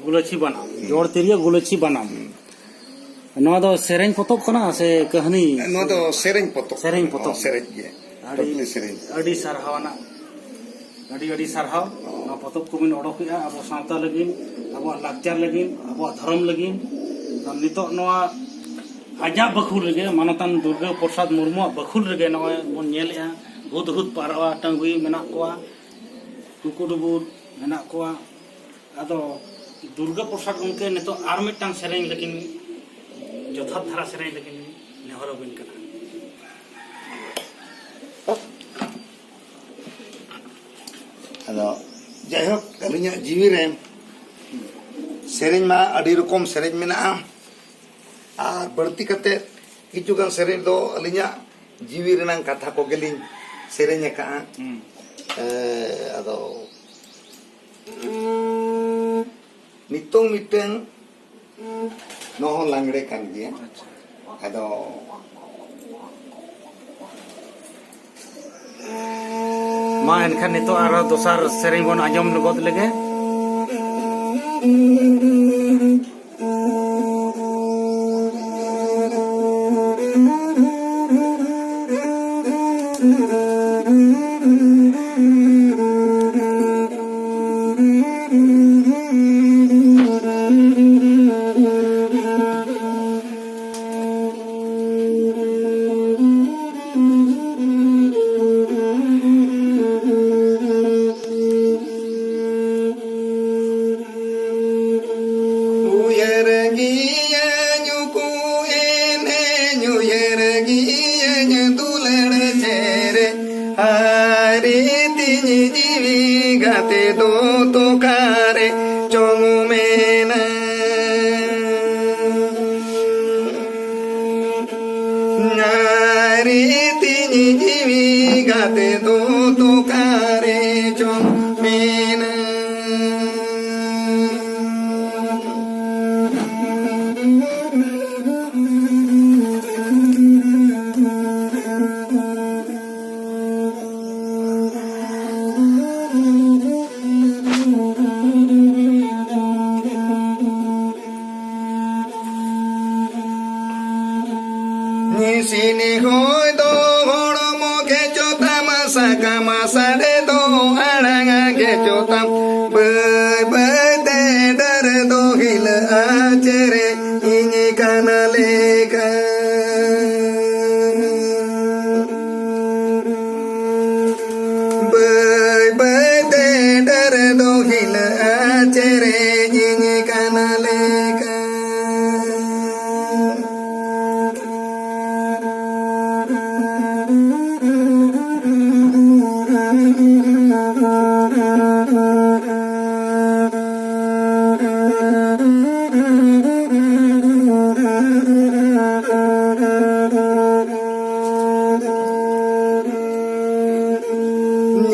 ᱜᱩᱞᱟᱹᱪᱷᱤ ᱵᱟᱱᱟᱢ, ᱡᱚᱲ ᱛᱤᱨᱭᱳ ᱜᱩᱞᱟᱹᱪᱷᱤ ᱵᱟᱱᱟᱢ᱾ ᱱᱚᱣᱟ ᱫᱚ ᱥᱮᱨᱮᱧ ᱯᱚᱛᱚᱵ ᱠᱟᱱᱟ ᱥᱮ ᱠᱟᱹᱦᱱᱤ? ᱱᱚᱣᱟ ᱫᱚ ᱥᱮᱨᱮᱧ ᱯᱚᱛᱚᱵ᱾ ᱥᱮᱨᱮᱧ ᱯᱚᱛᱚᱵ᱾ ᱦᱚᱸ, ᱥᱮᱨᱮᱧ ᱜᱮ᱾ ᱟᱹᱰᱤ, ᱴᱚᱴᱞᱤ ᱥᱮᱨᱮᱧ᱾ ᱟᱹᱰᱤ ᱥᱟᱨᱦᱟᱣ ᱟᱱᱟᱜ, ᱟᱹᱰᱤ ᱟᱹᱰᱤ ᱥᱟᱨᱦᱟᱣ᱾ ᱱᱚᱣᱟ ᱯᱚᱛᱚᱵ ᱠᱚᱵᱤᱱ ᱚᱰᱚᱠᱮᱜᱼᱟ ᱟᱵᱚ ᱥᱟᱶᱛᱟ ᱞᱟᱹᱜᱤᱫ, ᱟᱵᱚᱣᱟᱜ ᱞᱟᱠᱪᱟᱨ ᱞᱟᱹᱜᱤᱫ, ᱟᱵᱚᱣᱟᱜ ᱫᱷᱚᱨᱚᱢ ᱞᱟᱹᱜᱤᱫ᱾ ᱱᱤᱛᱚᱜ ᱱᱚᱣᱟ ᱟᱡᱟᱜ ᱵᱟᱹᱠᱷᱩᱞ ᱨᱮᱜᱮ, ᱢᱟᱱᱚᱛᱟᱱ ᱫᱩᱨᱜᱟᱹ ᱯᱨᱚᱥᱟᱫᱽ ᱢᱩᱨᱢᱩᱣᱟᱜ ᱵᱟᱹᱠᱷᱩᱞ ᱨᱮᱜᱮ ᱱᱚᱜᱼᱚᱭ ᱵᱚᱱ ᱧᱮᱞᱮᱜᱼᱟ, ᱦᱩᱫ ᱦᱩᱫ ᱯᱟᱨᱣᱟ ᱴᱟᱺᱜᱩᱭ ᱢᱮᱱᱟᱜ ᱠᱚᱣᱟ, ᱴᱩᱠᱩ ᱰᱩᱵᱩᱨ ᱢᱮᱱᱟᱜ ᱠᱚᱣᱟ᱾ ᱟᱫᱚ ᱫᱩᱨᱜᱟᱹ ᱯᱨᱚᱥᱟᱫᱽ ᱜᱚᱢᱠᱮ ᱱᱤᱛᱚᱜ ᱟᱨ ᱢᱤᱫᱴᱟᱝ ᱥᱮᱨᱮᱧ ᱞᱟᱹᱜᱤᱫ, ᱡᱚᱛᱷᱟᱛ ᱫᱷᱟᱨᱟ ᱥᱮᱨᱮᱧ ᱞᱟᱹᱜᱤᱫ ᱱᱮᱦᱚᱨ ᱟᱹᱵᱤᱱ ᱠᱟᱱᱟ᱾ ᱟᱫᱚ ᱡᱟᱭᱦᱳᱠ, ᱟᱹᱞᱤᱧᱟᱜ ᱡᱤᱣᱤ ᱨᱮ ᱥᱮᱨᱮᱧ ᱢᱟ ᱟᱹᱰᱤ ᱨᱚᱠᱚᱢ ᱥᱮᱨᱮᱧ ᱢᱮᱱᱟᱜᱼᱟ, ᱟᱨ ᱵᱟᱹᱲᱛᱤ ᱠᱟᱛᱮ ᱠᱤᱪᱷᱩ ᱜᱟᱱ ᱥᱮᱨᱮᱧ ᱫᱚ ᱟᱹᱞᱤᱧᱟᱜ ᱡᱤᱣᱤ ᱨᱮᱱᱟᱜ ᱠᱟᱛᱷᱟ ᱠᱚᱜᱮᱞᱤᱧ ᱥᱮᱨᱮᱧ ᱟᱠᱟᱫᱼᱟ᱾ ᱦᱩᱸ᱾ ᱮ, ᱟᱫᱚ ᱱᱤᱛᱚᱝ ᱢᱤᱫᱴᱟᱝ ᱱᱚᱣᱟ ᱦᱚᱸ ᱞᱟᱜᱽᱲᱮ ᱠᱟᱱ ᱜᱮᱭᱟ᱾ ᱟᱪᱪᱷᱟ᱾ ᱟᱫᱚ ᱢᱟ ᱮᱱᱠᱷᱟᱱ ᱱᱤᱛᱚᱜ ᱟᱨᱦᱚᱸ ᱫᱚᱥᱟᱨ ᱥᱮᱨᱮᱧ ᱵᱚᱱ ᱟᱸᱡᱚᱢ ᱜᱚᱫ ᱞᱮᱜᱮ᱾ ᱩᱭᱦᱟᱹᱨ ᱜᱤᱭᱟᱹᱧ ᱩᱠᱩ ᱮᱱᱮᱡ, ᱩᱭᱦᱟᱹᱨ ᱜᱤᱭᱟᱹᱧ ᱫᱩᱞᱟᱹᱲ ᱪᱮᱨᱮᱡ, ᱦᱟᱭᱨᱮ ᱛᱤᱧ ᱡᱤᱣᱤ ᱜᱟᱛᱮ ᱫᱚ ᱛᱚᱠᱟᱨᱮ ᱪᱚᱝ ᱢᱮᱱᱟ᱾ ᱦᱟᱭᱨᱮ ᱛᱤᱧ ᱡᱤᱣᱤ ᱜᱟᱛᱮ ᱫᱚ ᱛᱚᱠᱟᱨᱮ ᱪᱚᱝ ᱢᱮᱱᱟ᱾ ᱥᱤᱱᱤ ᱦᱚᱭ ᱫᱚ ᱦᱚᱲᱢᱚ ᱜᱮᱪᱚ ᱛᱟᱢᱟ, ᱥᱟᱠᱟᱢ ᱥᱟᱰᱮ ᱫᱚ ᱟᱲᱟᱝ ᱜᱮᱪᱚ ᱛᱟᱢ᱾ ᱵᱟᱹᱭ ᱵᱟᱹᱭ ᱛᱮ ᱰᱟᱹᱨ ᱫᱚ ᱦᱤᱞᱟᱹᱜᱼᱟ ᱪᱮᱨᱮᱡ ᱤᱧ ᱠᱟᱱᱟ ᱞᱮᱠᱟ᱾ ᱵᱟᱹᱭ ᱵᱟᱹᱭ ᱛᱮ ᱰᱟᱹᱨ ᱫᱚ ᱦᱤᱞᱟᱹᱜᱼᱟ ᱪᱮᱨᱮᱡ ᱤᱧ ᱠᱟᱱᱟ ᱞᱮᱠᱟ᱾